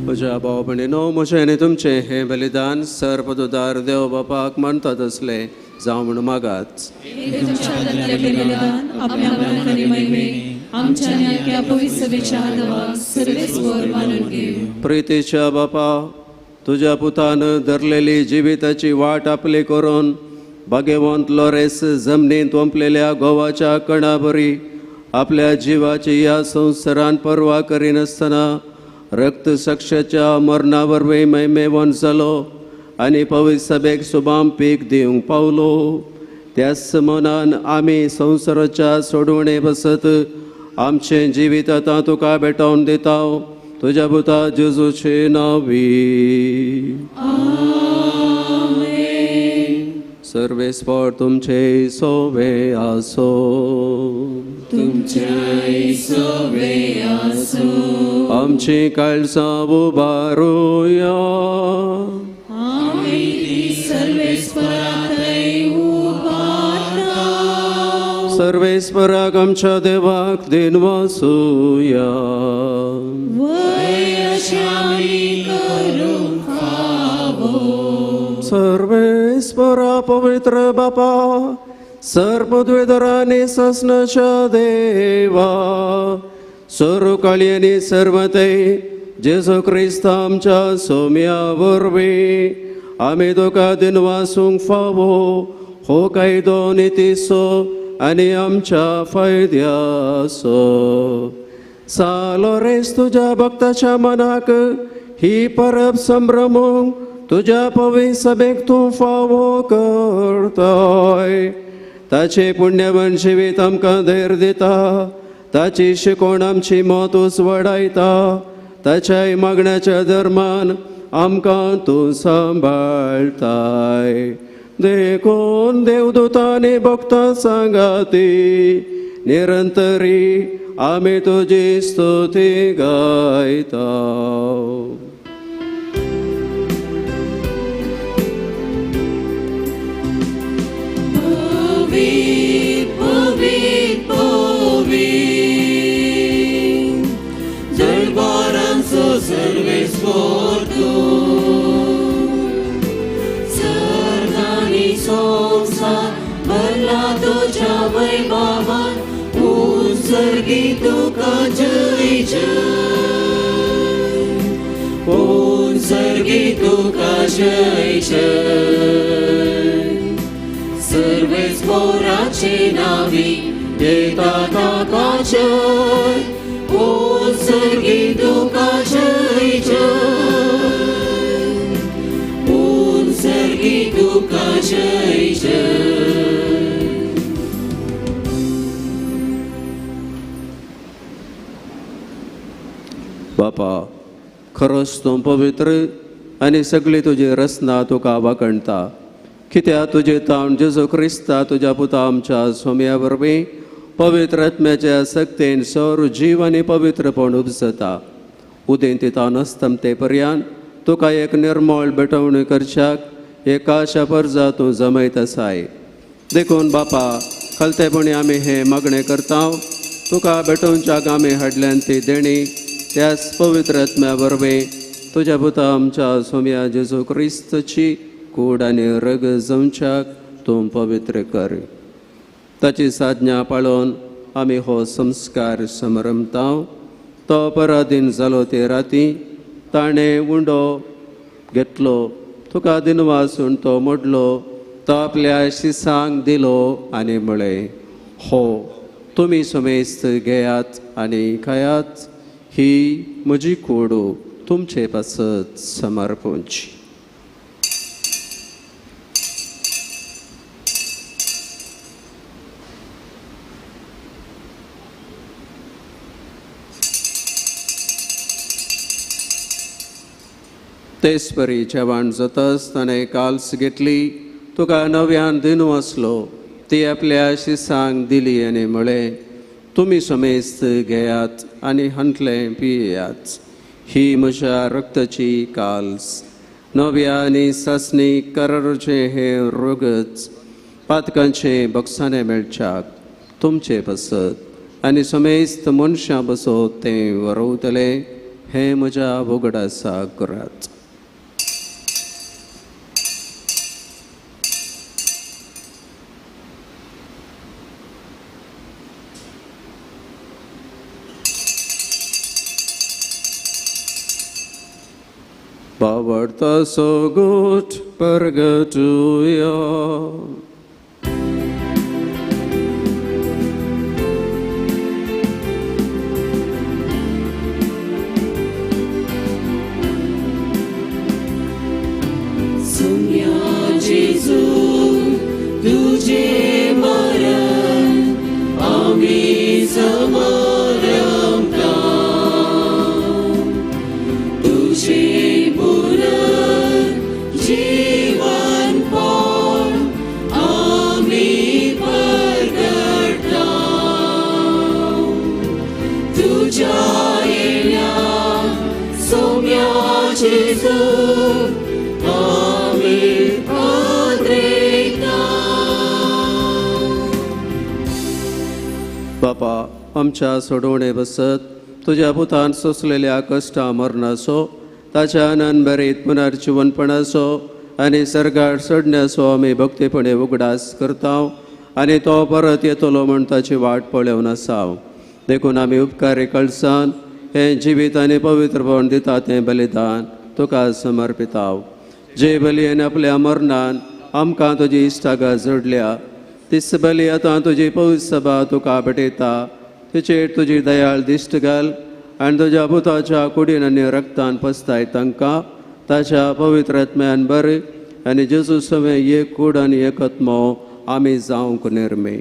म्हज्या भाव भयणीनो, म्हजें आनी तुमचें हें बलिदान सर्वदुदार देव बापाक मानता तसलें जावं म्हूण मागात. प्रितीच्या बापा, तुज्या पुतान धरलेली जिविताची वाट आपली करून भाग्यवंत लोरेस जमनींत वंपलेल्या गोवाच्या कणाबरी आपल्या जिवाची ह्या संवसारान पर्वा करिनासतना रक्तसाक्षाच्या मरणा वरवीं महिमेवंत जालो आनी पवित्र सभेक सुबाम पीक दिवंक पावलो. त्याच मनान आमी संवसाराच्या सोडवणे बसत आमचें जिवीत आतां तुका भेटोवन दिता, तुज्या पुता जेजूचे नांवी. सर्वेस्पर तुमचे सोवे आसो. तुमचे सोवे आसो. आमची काळजां उबारुया. आमी ती सर्वेस्पराथंय उबारता. सर्वेस्पराक आमच्या देवाक दिनवासुया. वय अशें आमी करूंक फावो. सर्वेस्परा पवित्र बापा, सर्वद्वेदरांनी ससनाच्या देवा, सर्वकाळी सर्वते जेजू क्रिस्त आमच्या सोम्या वरवीं आमी तुका दिनवासूंक फावो हो कायदो नितीचो आनी आमच्या फायद्याचो. सालोरेस तुज्या भक्ताच्या मनाक ही परब संभ्रमूंक तुज्या पवित्र सभेक तूं फावो करताय. ताचें पुण्यवान जिवीत आमकां धैर्य दिता, ताची शिकवण आमची मत उजवाडायता, ताच्याय मागण्याच्या धर्मान आमकां तूं सांबाळताय. देखून देवदूतांनी भक्तां सांगाती निरंतरी आमी तुजी स्तुती गायता. तुका जय जय, उंचर्गी तुका जय जय, सर्वेस्पोराचे नावी येता ताका जय, उंचर्गी तुका जय जय, उंचर्गी तुका जय जय. बापा, खरोच तूं पवित्र आनी सगळी तुजी रचना तुका वाखणता. कित्याक तुजे तावन जेजू क्रिस्ता तुज्या पुता आमच्या सोम्या वरवीं पवित्र आत्म्याच्या सक्तेन सौर जीव आनी पवित्रपण उपजता. उदेंती तावन अस्तमते पर्यान तुका एक निर्मळ भेटवणी करच्याक एकाशा परजा तूं जमयत आसाय. देखून बापा, खलतेपणी आमी हें मागणें करता, तुका भेटोवच्याक आमी हाडल्यान ती देणी त्याच पवित्र आत्म्या वरवीं तुज्या पुता आमच्या सोम्या जेजू क्रिस्तची कूड आनी रग जमच्याक तूं पवित्र कर. ताची साधना पाळोवन आमी हो संस्कार समरमता. तो पराधीन जालो ते राती ताणें उंडो घेतलो, तुका दिनवासून तो मोडलो, तो आपल्या शिसांक दिलो आनी म्हळें, हो तुमी समेस्त घेयात आनी खायात, ही म्हजी कूड तुमचे पासत समर्पणची. तेच परी जेवण जातच ताणें काल्स घेतली, तुका नव्यान दिनू आसलो, ती आपल्या शिसांक दिली आनी म्हळें, तुमी समेस्त घेयात आनी हांतलें पियात, ही म्हज्या रक्ताची काल्स, नव्या आनी सासणी कराराचें हें रोगच पातकांचें बक्षाणें मेळच्याक तुमचे पासत आनी समेस्त मनशां पासत तें वरवतलें, हें म्हज्या उगडासा करात. बावडता सोगूट परगटुया. सुम्या जेजू तुझे मरण आमी समरमता, तुझे जीवनपण आमी परगटा, तुझ्या येण्या सोम्या जेजू आमी आदरेता. बापा, आमच्या सोडवणे बसत तुज्या पुतान सोंसलेल्या कश्टा मरणाचो, ताच्या आनंद पुनर्जिवनपणाचो आनी सर्गार चडण्याचो आमी भक्तीपणे उगडास करता आनी तो परत येतलो म्हूण ताची वाट पळोवन आसा. देखून आमी उपकारी कळसान हें जिवीत आनी पवित्रपण दिता तें बलिदान तुका समर्पिता. जे बलयेन आपल्या मरणान आमकां तुजी इश्टागत जोडल्या, तीच बली आतां तुजी पवित्र सभा तुका भेटयता. तिचेर तुजी दयाळ दिश्ट घाल आनी तुज्या पुताच्या कुडीन आनी रक्तान पसताय तांकां ताच्या पवित्र आत्म्यान बरें आनी जेजू सवें एक कूड आनी एक आत्मो आमी जावंक निर्मे.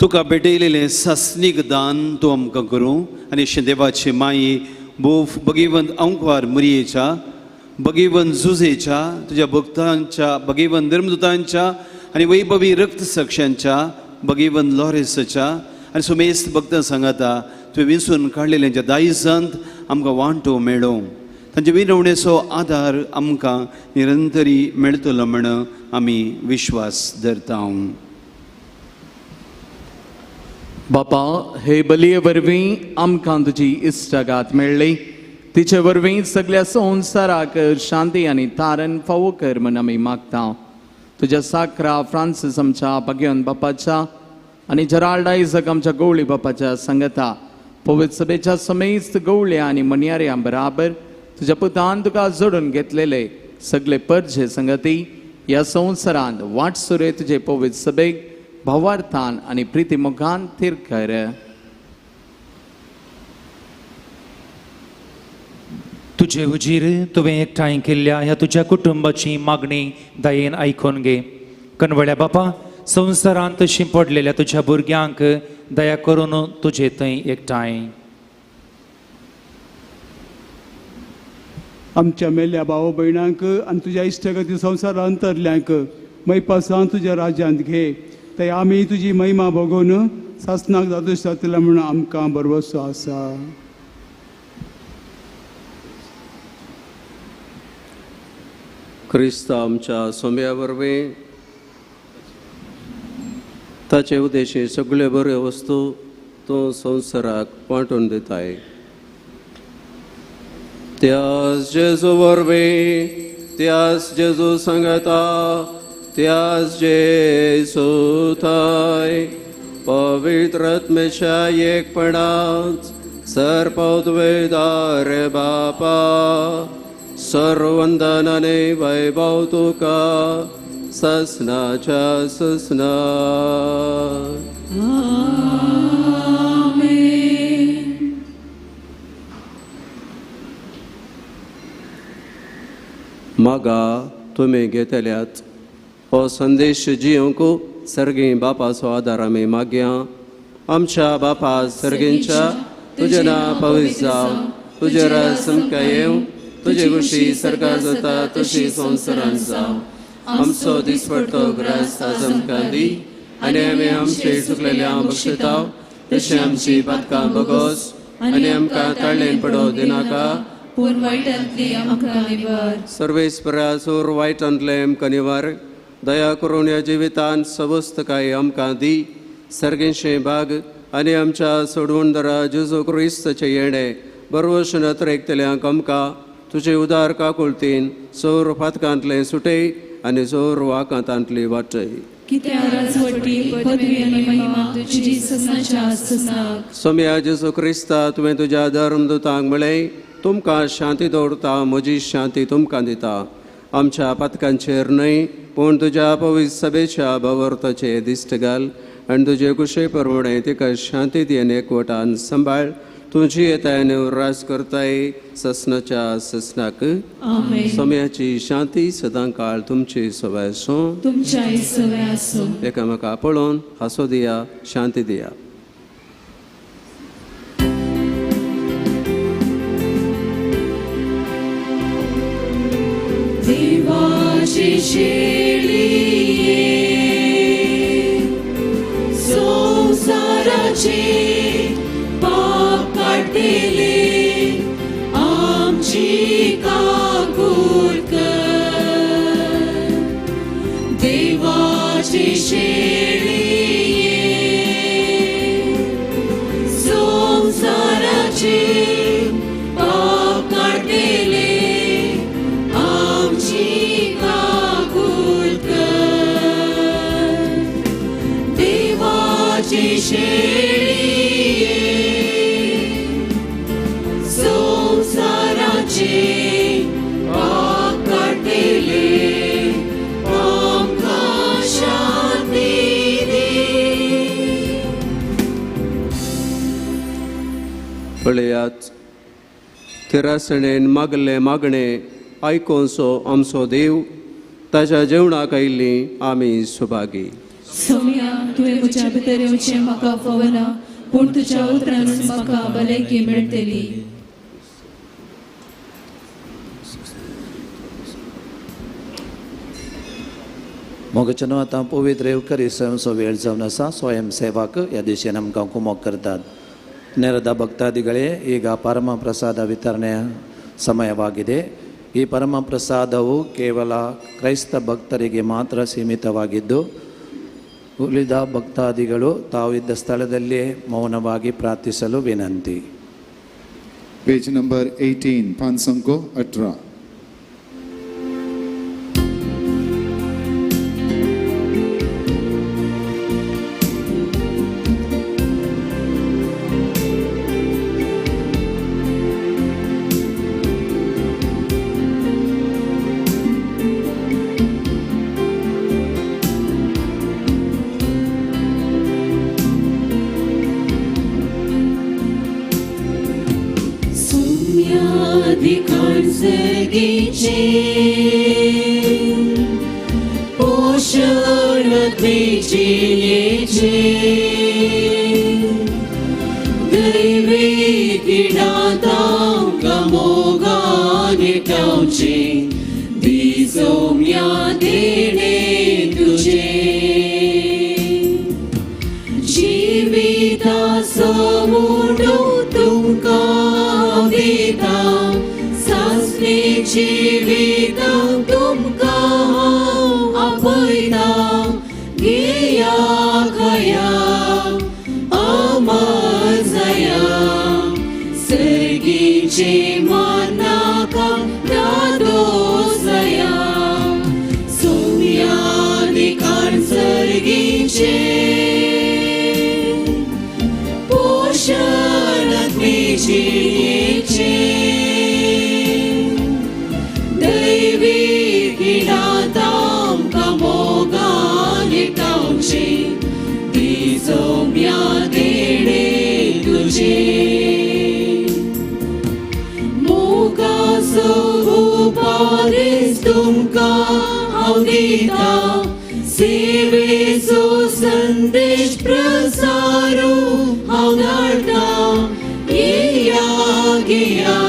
तुका भेटयलेलें सासणीक दान तूं आमकां करूं आनी देवाची माई बोफ भगीवंत अंकवार मुरयेच्या, भगीवंत जुजेच्या, तुज्या भक्तांच्या, भगीवंत धर्मदूतांच्या आनी वैभवी रक्त साक्षांच्या भगीवन लॉरेसाच्या आनी सुमेस्त भक्तां सांगाता तुवें विंचून काडलेल्यांच्या दायजांत आमकां वांटो मेळों, तांचे विनवणेचो आदार आमकां निरंतरी मेळटलो म्हण आमी विश्वास धरता. बापा, हे बलये वरवीं आमकां तुजी इश्टागात मेळ्ळी, तिचे वरवीं सगळ्या संवसाराक शांती आनी तारण फावो कर म्हूण आमी मागता. तुज्या साकरा फ्रांसीस आमच्या भाग्यवन बापाच्या आनी जेराल्ड आयजक आमच्या गवळी बापाच्या सांगता पवित्र सभेच्या समेस्त गवळ्या आनी मनयाऱ्यां बराबर तुज्या पुतान तुका जोडून घेतलेले सगळे परजे संगती ह्या संवसारांत वाटसुरे तुजे पवित्र सभेक भावार्थान आनी प्रितीमुखान थीर कर. तुजे हुजीर तुवें एकठांय केल्ल्या ह्या तुज्या कुटुंबाची मागणी दयेन आयकून घे. कनवळ्या बापा, संवसारांत शिंपडलेल्या तुज्या भुरग्यांक दया करून तुजे थंय एकठांय. आमच्या मेल्ल्या भाव भयणांक आनी तुज्या इश्टगती संवसारांत अंतरल्यांक मैपासान तुज्या राज्यांत घे, ते आमी तुजी महिमा भोगोवन सासणाक जादूश जातले म्हणून आमकां भरवसो आसा. क्रिस्त आमच्या सोम्या वरवीं ताचे उद्देशी सगळ्यो बऱ्यो वस्तू तूं संवसाराक वांटून दिताय. त्यास जेजू वरवीं, त्यास जेजू सांगता, त्यास जेजू थाय पवित्र आत्म्याच्या एकपणांत सर्वद्वेदार बापा सर्वंदनाने वैभव तुका ससनाच्या ससना. मागा तुमी घेतल्यात हो संदेश जिवंक सर्गी बापाचो आदार आमी मागया. आमच्या बापा सर्गींच्या तुजें नांव पवित्र जावं, तुजें राज आमकां येवं, तुजे कुशी सरकार जाता तशी संवसारांत जावं. आमचो दिसपडतो ग्रास आज आमकां दी आनी आमी आमचे चुकलेल्या बक्षिताव तशें आमची पातकां बगोस आनी आमकां ताळ्ळेन पडोवं दिनाका, पूण वायटांतली आमकां निवार. सर्वेस्पराचोर वायटांतलें आमकां निवार. दया करून ह्या जिवितान सवस्तकाय आमकां दी. सर्गेंशे भाग आनी आमच्या सोडवणदारा जेजू क्रिस्ताचें येणें बरवश नत्रेकतल्यांक आमकां तुजे उदार काकुळतीन सौर फातकांतलें सुटय आनी सौर वाकांतांतली वाटय. कित्याक राजवटी पदवी आनी महिमा तुजी ससनाच्या ससनाक. सोम्या जेजू क्रिस्ता, तुवें तुज्या धर्मदूतांक म्हळें, तुमकां शांती दवरता, म्हजी शांती तुमकां दिता. आमच्या पातकांचेर न्हय पूण तुज्या पवित्र सभेच्या भावार्थाचे दिश्ट घाल आनी तुजे कुशे प्रमाणे तिका शांती दी आनी एकवटान सांबाळ. तुजी येताय आनी राज करताय ससनाच्या ससनाक. सोम्याची शांती सदां काळ तुमची सवाय आसूं, तुमच्याय सवाय आसूं. एकामेका पळोवन हांसो दिया, शांती दिया. देवाची शेळये संवसाराचे पाप काडटले आमची काकूळ कर. देवाची शेळये संवसाराचे पाप काडटले आमची काकूळ कर. देवाची शेळये संवसाराचे पाप काडटले आमकां शांती दी. पळयात, तिरासणेन मागले मागणे आयकोनसो आमचो देव, ताच्या जेवणाक आयिल्लीं आमी सुभागी. सोम्या, तुवें म्हज्या भितर येवचें म्हाका फावना, पूण तुज्या उतरानूच म्हाका भलायकी मेळटली. मोगचनो आतां पवित्र येवकरी स्वयंसो वेळ जावन आसा. स्वयंसेवाक ह्या दिशेन आमकां कुमोक करतात. ನೆರೆದ ಭಕ್ತಾದಿಗಳೇ, ಈಗ ಪರಮ ಪ್ರಸಾದ ವಿತರಣೆಯ ಸಮಯವಾಗಿದೆ. ಈ ಪರಮ ಪ್ರಸಾದವು ಕೇವಲ ಕ್ರೈಸ್ತ ಭಕ್ತರಿಗೆ ಮಾತ್ರ ಸೀಮಿತವಾಗಿದ್ದು, ಉಳಿದ ಭಕ್ತಾದಿಗಳು ತಾವಿದ್ದ ಸ್ಥಳದಲ್ಲಿಯೇ ಮೌನವಾಗಿ ಪ್ರಾರ್ಥಿಸಲು ವಿನಂತಿ. पेज नंबर 18, पान संको 18. पोषण जिणेचे दैवी किडातांकां मोगान एकठांवचे दिसोम्या देणे तुजे जिविता समुडो तुमकां दिता सासणे जिविता तुमकां आपयता घेया खया आमजया सर्गीचे मानाका दादोसया सोम्या निकाण सर्गीचे पोषण जिणेचे दैवी किडातांकां मोगान एकठांवचे दिसोम्या देणे तुजे मोगाचो उपादेस तुमकां हांव दिता सेवेचो संदेश प्रसारू हांव धाडटा येया घेया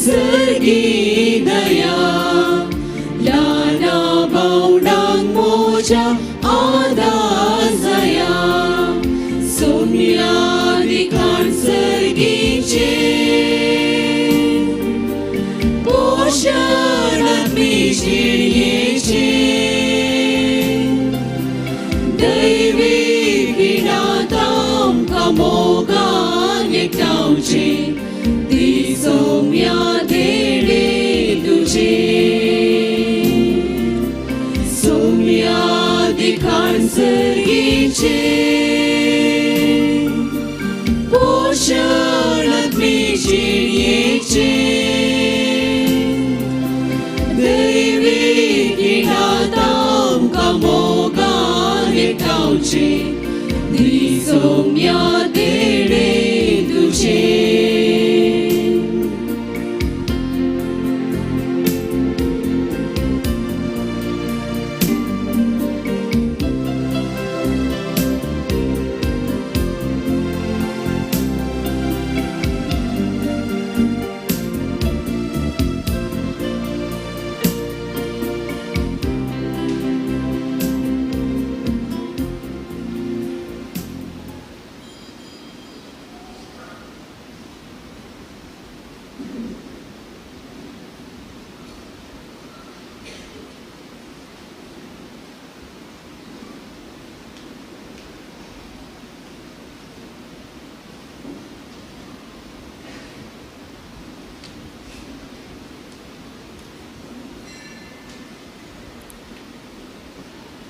सर्गी दया ल्हाना भावणांक मोजा आदार जाया सोम्या निखाण सर्गीचे पोषण जिणेचे दैवी किडातांकां मोगान एकठांवचे दिसोम्या देणे तुजे सोम्या दिखाण सर्गीचे पोषण जिणेचे दैवी किडातांकां मोगान एकठांवचे दिसोम्या देणे तुजे.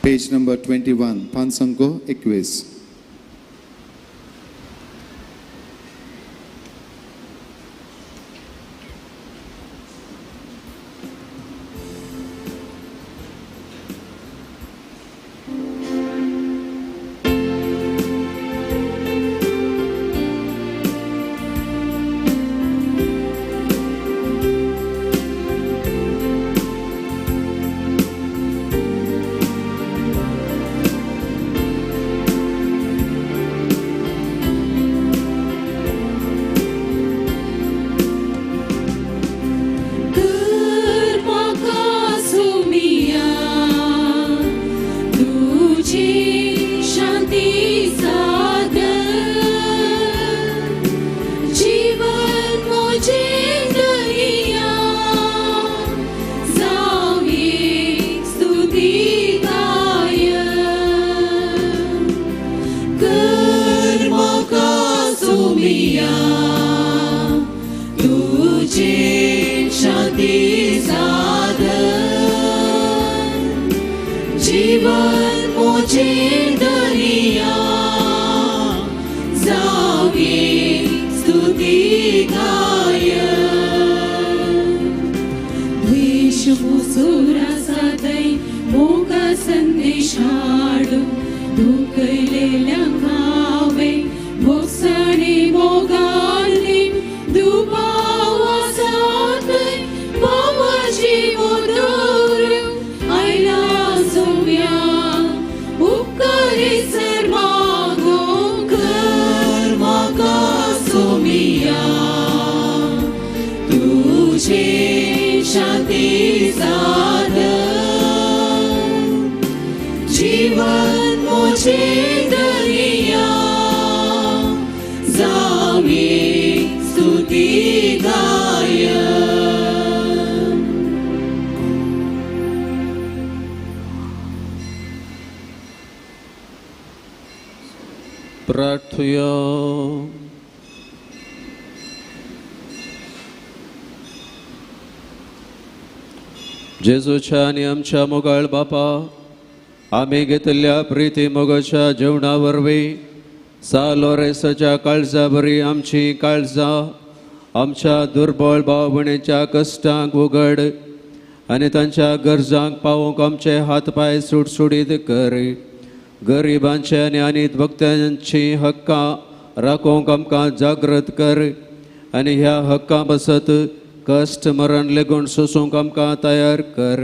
पेज नंबर 21, पान संको 21. तुझे शांती साधन जीवन मोजे दरिया जावे स्तुती गायन कर म्हाका सोमिया तुझे शांती साधन जीवन मोजे दरिया जावे स्तुती गायन द्वेष मुसोरा सादय मोगा संदेश हाडू दुखयलेल्यांक हांवें भोगसाणे मोगान दुबाव आसा थंय भावाची दवरूंक आयला सोम्या उपकारी सर मागूंक कर म्हाका सोमिया तुझे शांती साधन जीवन मोजे दरिया जावे स्तुती गायन. प्रार्थुया. जेजूच्या आनी आमच्या मोगाळ बापा, आमी घेतिल्ल्या प्रिती मोगाच्या जेवणा वरवीं सा लोरेसाच्या काळजा बरी आमची काळजां आमच्या दुर्बळ भाव भयणीच्या कश्टांक उगड आनी तांच्या गरजांक पावोवंक आमचे हात पांय सुटसुटीत कर. गरिबांचे आनी आनी भक्तांची हक्कां राखोवंक आमकां जागृत कर आनी ह्या हक्कां बसत कश्ट मरण लेगून सोसूंक आमकां तयार कर.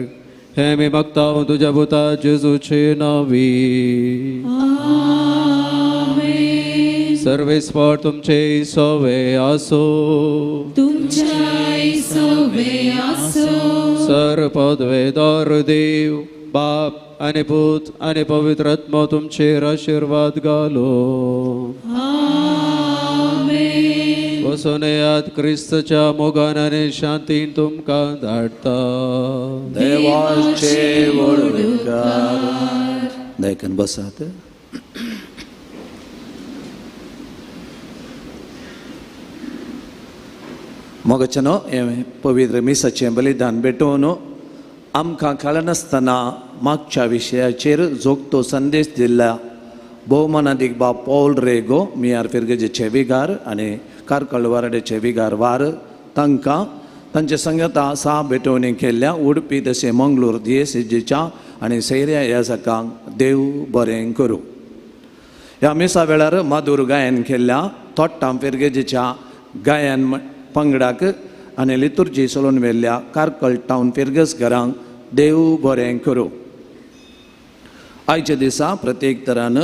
हें आमी मागता तुज्या पुता जेजूचे नांवी. आमेन. सर्वेस्पर तुमचे सोवे आसो. तुमच्याय सोवे आसो. सर पदवेदार देव बाप आनी पूत आनी पवित्र आत्मो तुमचेर आशिर्वाद घालो. आमेन. वचून येयात, क्रिस्तच्या मोगान आनी शांतीन तुमकां धाडटा. देवाचे व्हडविकार. दयकन बसात. मोगाच्यानो हें पवित्र मिसाचें बलिदान भेटोवन आमकां कळनासतना मागच्या विशयाचेर जोगतो संदेश दिल्ल्या भोवमानादीक बाब पॉल रेगो मियार फिरगेजेचे विगार आनी कार्कळ वाराडेचे विगार वार तांकां तांचे संगता सा भेटवणी केल्ल्या उडपी तशें मंगळूर दियेसेजीच्या आनी सैऱ्या ह्या सकांक देव बरें करूं. ह्या मिसा वेळार मधुर गायन केल्ल्या तोट्टां फिरगेजेच्या गायन पंगडाक आनी लितुर्जी सोडून व्हेल्ल्या कार्कळ टावन फिरगस घरांक देव बरें करूं. आयच्या दिसा प्रत्येक तरान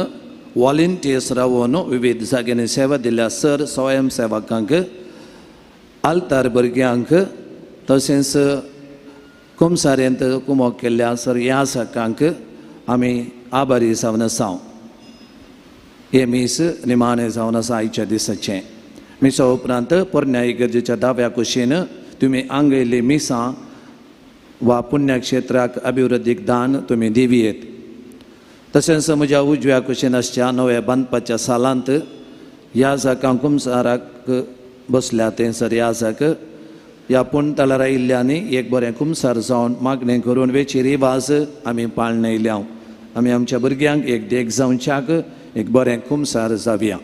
वॉलंटियर्स रावन विविध जाग्यांनी सेवा दिल्या सर स्वयंसेवकांक, आल्तार भुरग्यांक, तशेंच कुमसारेंत कुमोक केल्ल्या सर ह्या सकांक आमी आभारी जावन आसा. हें मीस निमाणें जावन आसा आयच्या दिसाचें. मिसा उपरांत पोरण्या इगर्जेच्या दाव्या कुशीन तुमी आंगयल्लीं मिसां वा पुण्यक्षेत्राक अभिवृद्धीक दान तुमी दिवयेत. तशेंच म्हज्या उजव्या कुशीन आसच्या नव्या बांदपाच्या सालांत ह्या जाकां कुमसाराक बसल्या थंयसर ह्या जाक ह्या पूण तलार आयिल्ल्यांनी एक बरें कुमसार जावन मागणें करून वेची रिवाज आमी पाळणयल्या. आमी आमच्या भुरग्यांक एक देख जावच्याक एक बरें कुमसार जावया.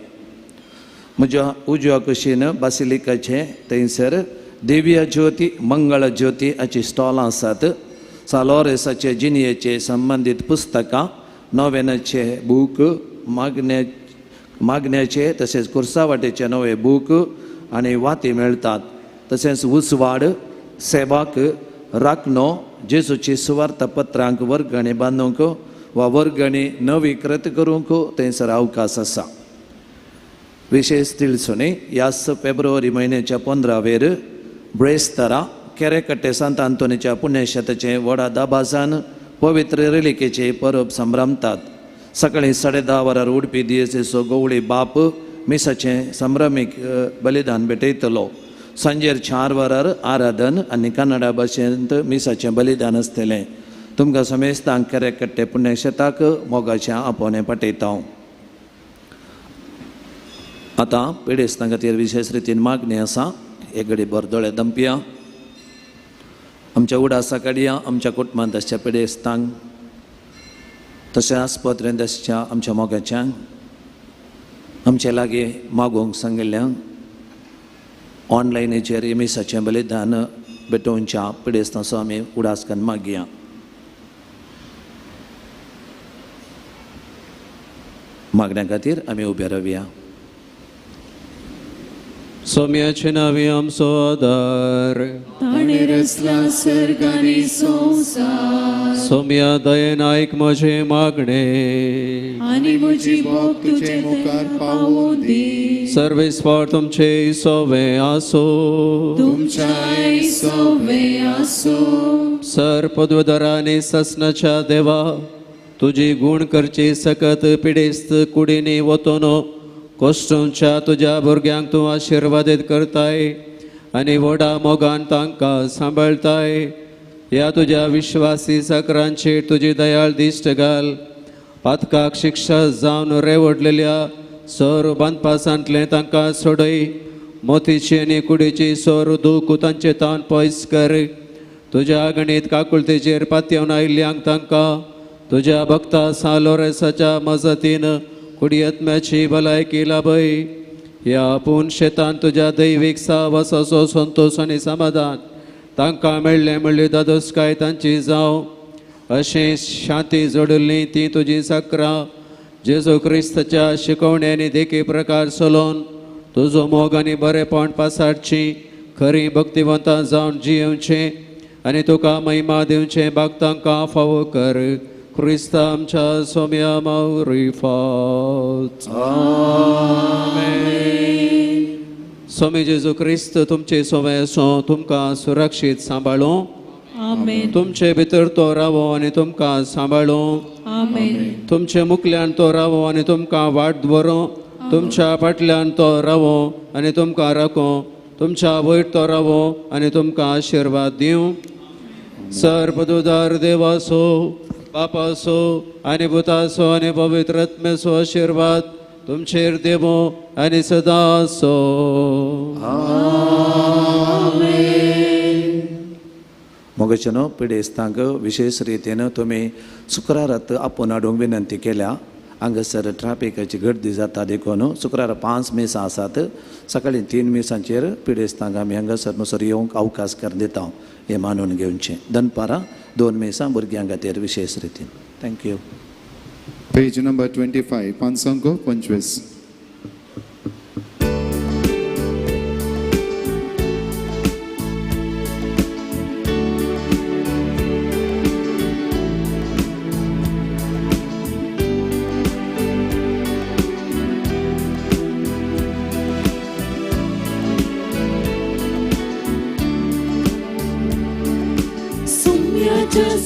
म्हज्या उजव्या कुशीन बासिलिकाचें थंयसर दिव्य ज्योती मंगळ ज्योती हाचीं स्टॉलां आसात. सालोरेसाचे जिणयेचे संबंदीत पुस्तकां, नोवेनाचे बूक, मागण्याचे तशेंच कुर्सावाटेचे नवे बूक आनी वाती मेळटात. तशेंच उजवाड, सेवाक, राखणो, जेजूची सुवार्थ पत्रांक वर्गणी बांदूंक वा वर्गणी नवीकृत करूंक थंयसर अवकाश आसा. विशेश तिळसुनी ह्याच फेब्रुवारी म्हयन्याच्या 15वेर ब्रेस्तारा केरेकट्टे सांत आंतोनीच्या पुण्यशताचें व्हडा दबाजान पवित्र रिलिकेचे परब संभ्रमतात. सकाळीं 10:30 वरार उडपी दियेसेचो गवळी बाप मिसाचें संभ्रमीक बलिदान भेटयतलो. सांजेर 4 वरार आराधन आनी कन्नडा भाशेंत मिसाचें बलिदान आसतलें. तुमकां समेस्तांक केरेकट्टे पुण्यक्षेत्राक मोगाचें आपोवणें पाठयता. आतां पिडेस्तां खातीर विशेश रितीन मागणी आसा. एक घडी भर दोळे दंपया. आमच्या उडासा काडया आमच्या कुटुंबांत आसच्या पिडेस्तांक, तशें आस्पत्रेंत आसच्या आमच्या मोगाच्यांक, आमचे लागीं मागूंक सांगिल्ल्यांक, ऑनलायनीचेर मिसाचें बलिदान भेटोवच्या पिडेस्तांचो आमी उडास करून मागया. मागण्या खातीर आमी उबे रावया. सोम्याचे नांवे आमचो आदार, ताणें रचला सर्ग आनी संवसार. सोम्या दयेन आयक म्हजें मागणें आनी म्हजी बोब तुजे मुखार पावोवन दी. सर्वेस्पर तुमचे सोवे आसो, तुमच्याय सोवे आसो. सर पदवधरांनी ससनाच्या देवा, तुजी गूण करची सकत पिडेस्त कुडींनी वतनो कोश्टूंच्या तुज्या भुरग्यांक तूं आशिर्वादीत करताय आनी व्हडा मोगान तांकां सांबाळताय. ह्या तुज्या विश्वासी सकरांचेर तुजी दयाळ दिश्ट घाल. पातकाक शिक्षा जावन रेवडलेल्या सोर बांदपासांतलें तांकां सोडय. मोतीची आनी कुडीची सोर दूख तांचे तान पयस कर. तुज्या गणीत काकुळतेचेर पातयेवन आयिल्ल्यांक तांकां तुज्या भक्ता सालोरेसाच्या मजतीन कुडियत्म्याची भलायकी लाभय. ह्या पूण शेतान तुज्या दैवीक साहवासाचो संतोश आनी समाधान तांकां मेळ्ळें म्हणली दादोसकाय तांची जावं. अशें शांती जोडिल्लीं तीं तुजीं सक्रां जेजू क्रिस्ताच्या शिकवण्यांनी देखी प्रकार चलोवन तुजो मोग आनी बरेपण पासाडचीं खरीं भक्तिवंतां जावन जियेवचें आनी तुका महिमा दिवचें भाग तांकां फावो कर. क्रिस्ता आमच्या सोम्या मावरिफात. आमेन. स्वामी जेजू क्रिस्त तुमचे सोमे आसूं, तुमकां सुरक्षीत सांबाळूं. आमेन. तुमचे भितर तो रावो आनी तुमकां सांबाळूं. आमेन. तुमचे मुखल्यान तो रावो आनी तुमकां वाट दवरूं. तुमच्या फाटल्यान तो रावो आनी तुमकां राखूं. तुमच्या वयर तो रावो आनी तुमकां आशिर्वाद दिवं. सर पदुदार देवासो, बापासो आनी भुतासो आनी पवित्र आत्म्याचो आशिर्वाद तुमचेर देवो आनी सदां आसो. आमेन. मोगाचेनो पिडेस्तांक विशेश रितीन तुमी शुक्रारात आपोवन हाडूंक विनंती केल्या. हांगासर ट्राफिकाची गर्दी जाता देखून शुक्रारा 5 मिसां आसात. सकाळीं 3 मिसांचेर पिडेस्तांक आमी हांगासर मसर येवंक अवकाश करून दिता, हें मानून घेवचें. दनपारां 2 मिसां भुरग्यां खातीर विशेश रितीन. Thank you. Page number 25, पांचसंक 25.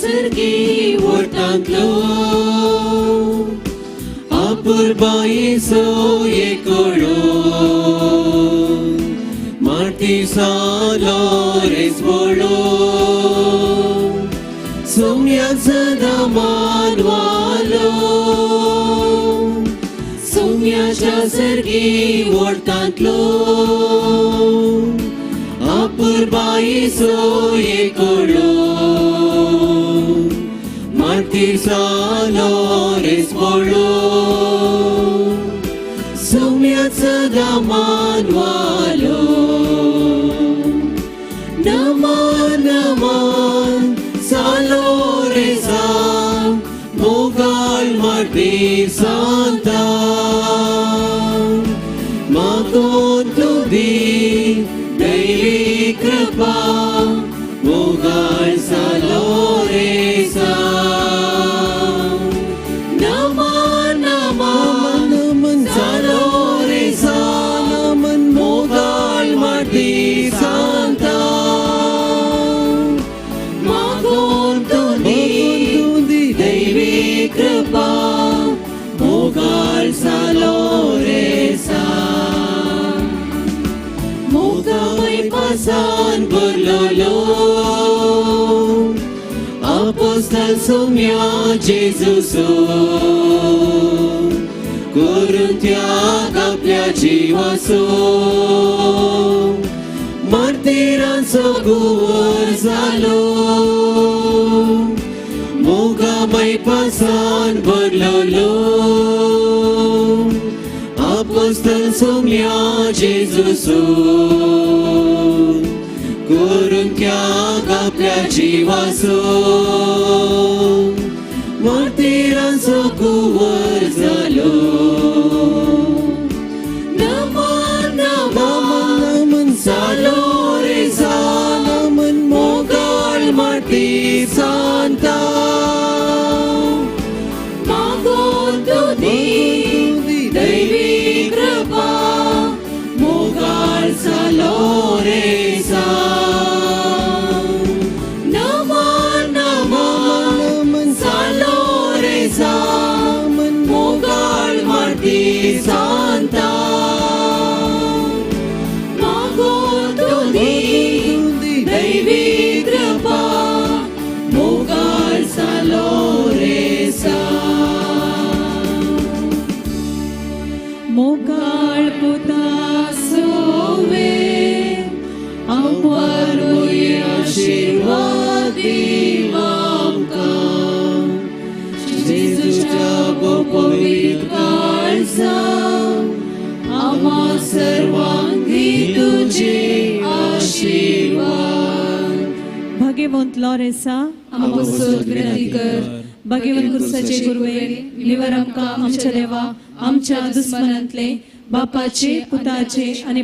सर्गी वोटांतलो अपुरबायेचो एकोडो Marthi सालो रेजवडो सोम्या सदां मानवालो सोम्याच्या सर्गी वोटांतलो अपुरबायेचो एकोडो मार्ती सालो रेजवडो सोम्या सदां मानवालो. नमन नमन सालो रेजा मोगाल मार्ती सांता मागोन तुदी दैवी कृपा मोगाल सालो रेजा. नमन नमन सालो रेजा मोगाल मार्ती सांता मागोन तुदी दैवी कृपा पासान भरलोलो आपोस्ताल सोम्या जेजूसो करून त्याग आपल्या जिवासो मार्तीरांचो गुवर जालो मोगामय पासान भरलोलो आपोस्ताल सोम्या जेजूसो करून त्याग आपल्या जिवासो मार्तीरांचो कुवर जालो. नमन नमन सालो रे नमन मोगाळ मार्तीर सांता मागून तुजी दैवी कृपा मोगाळ सालो रे नमन नमन सालो रे मोगाळ मार्तीर सांता मागून तुजी दैवी कृपा मोगाळ सालो रे. मोगाळ पुता सोवे आमकां आशीर्वाद आमकां जेजूच्या पवित्र काळजान आम्हा सर्वांक दी तुझे आशीर्वाद. भाग्यवंत लॉरेसा आमकां विनंती कर. भाग्यवंत कुर्साचे गुरुवे निवर आमकां आमच्या देवा आमच्या दुस्मनांतले बापाचे पुताचे आनी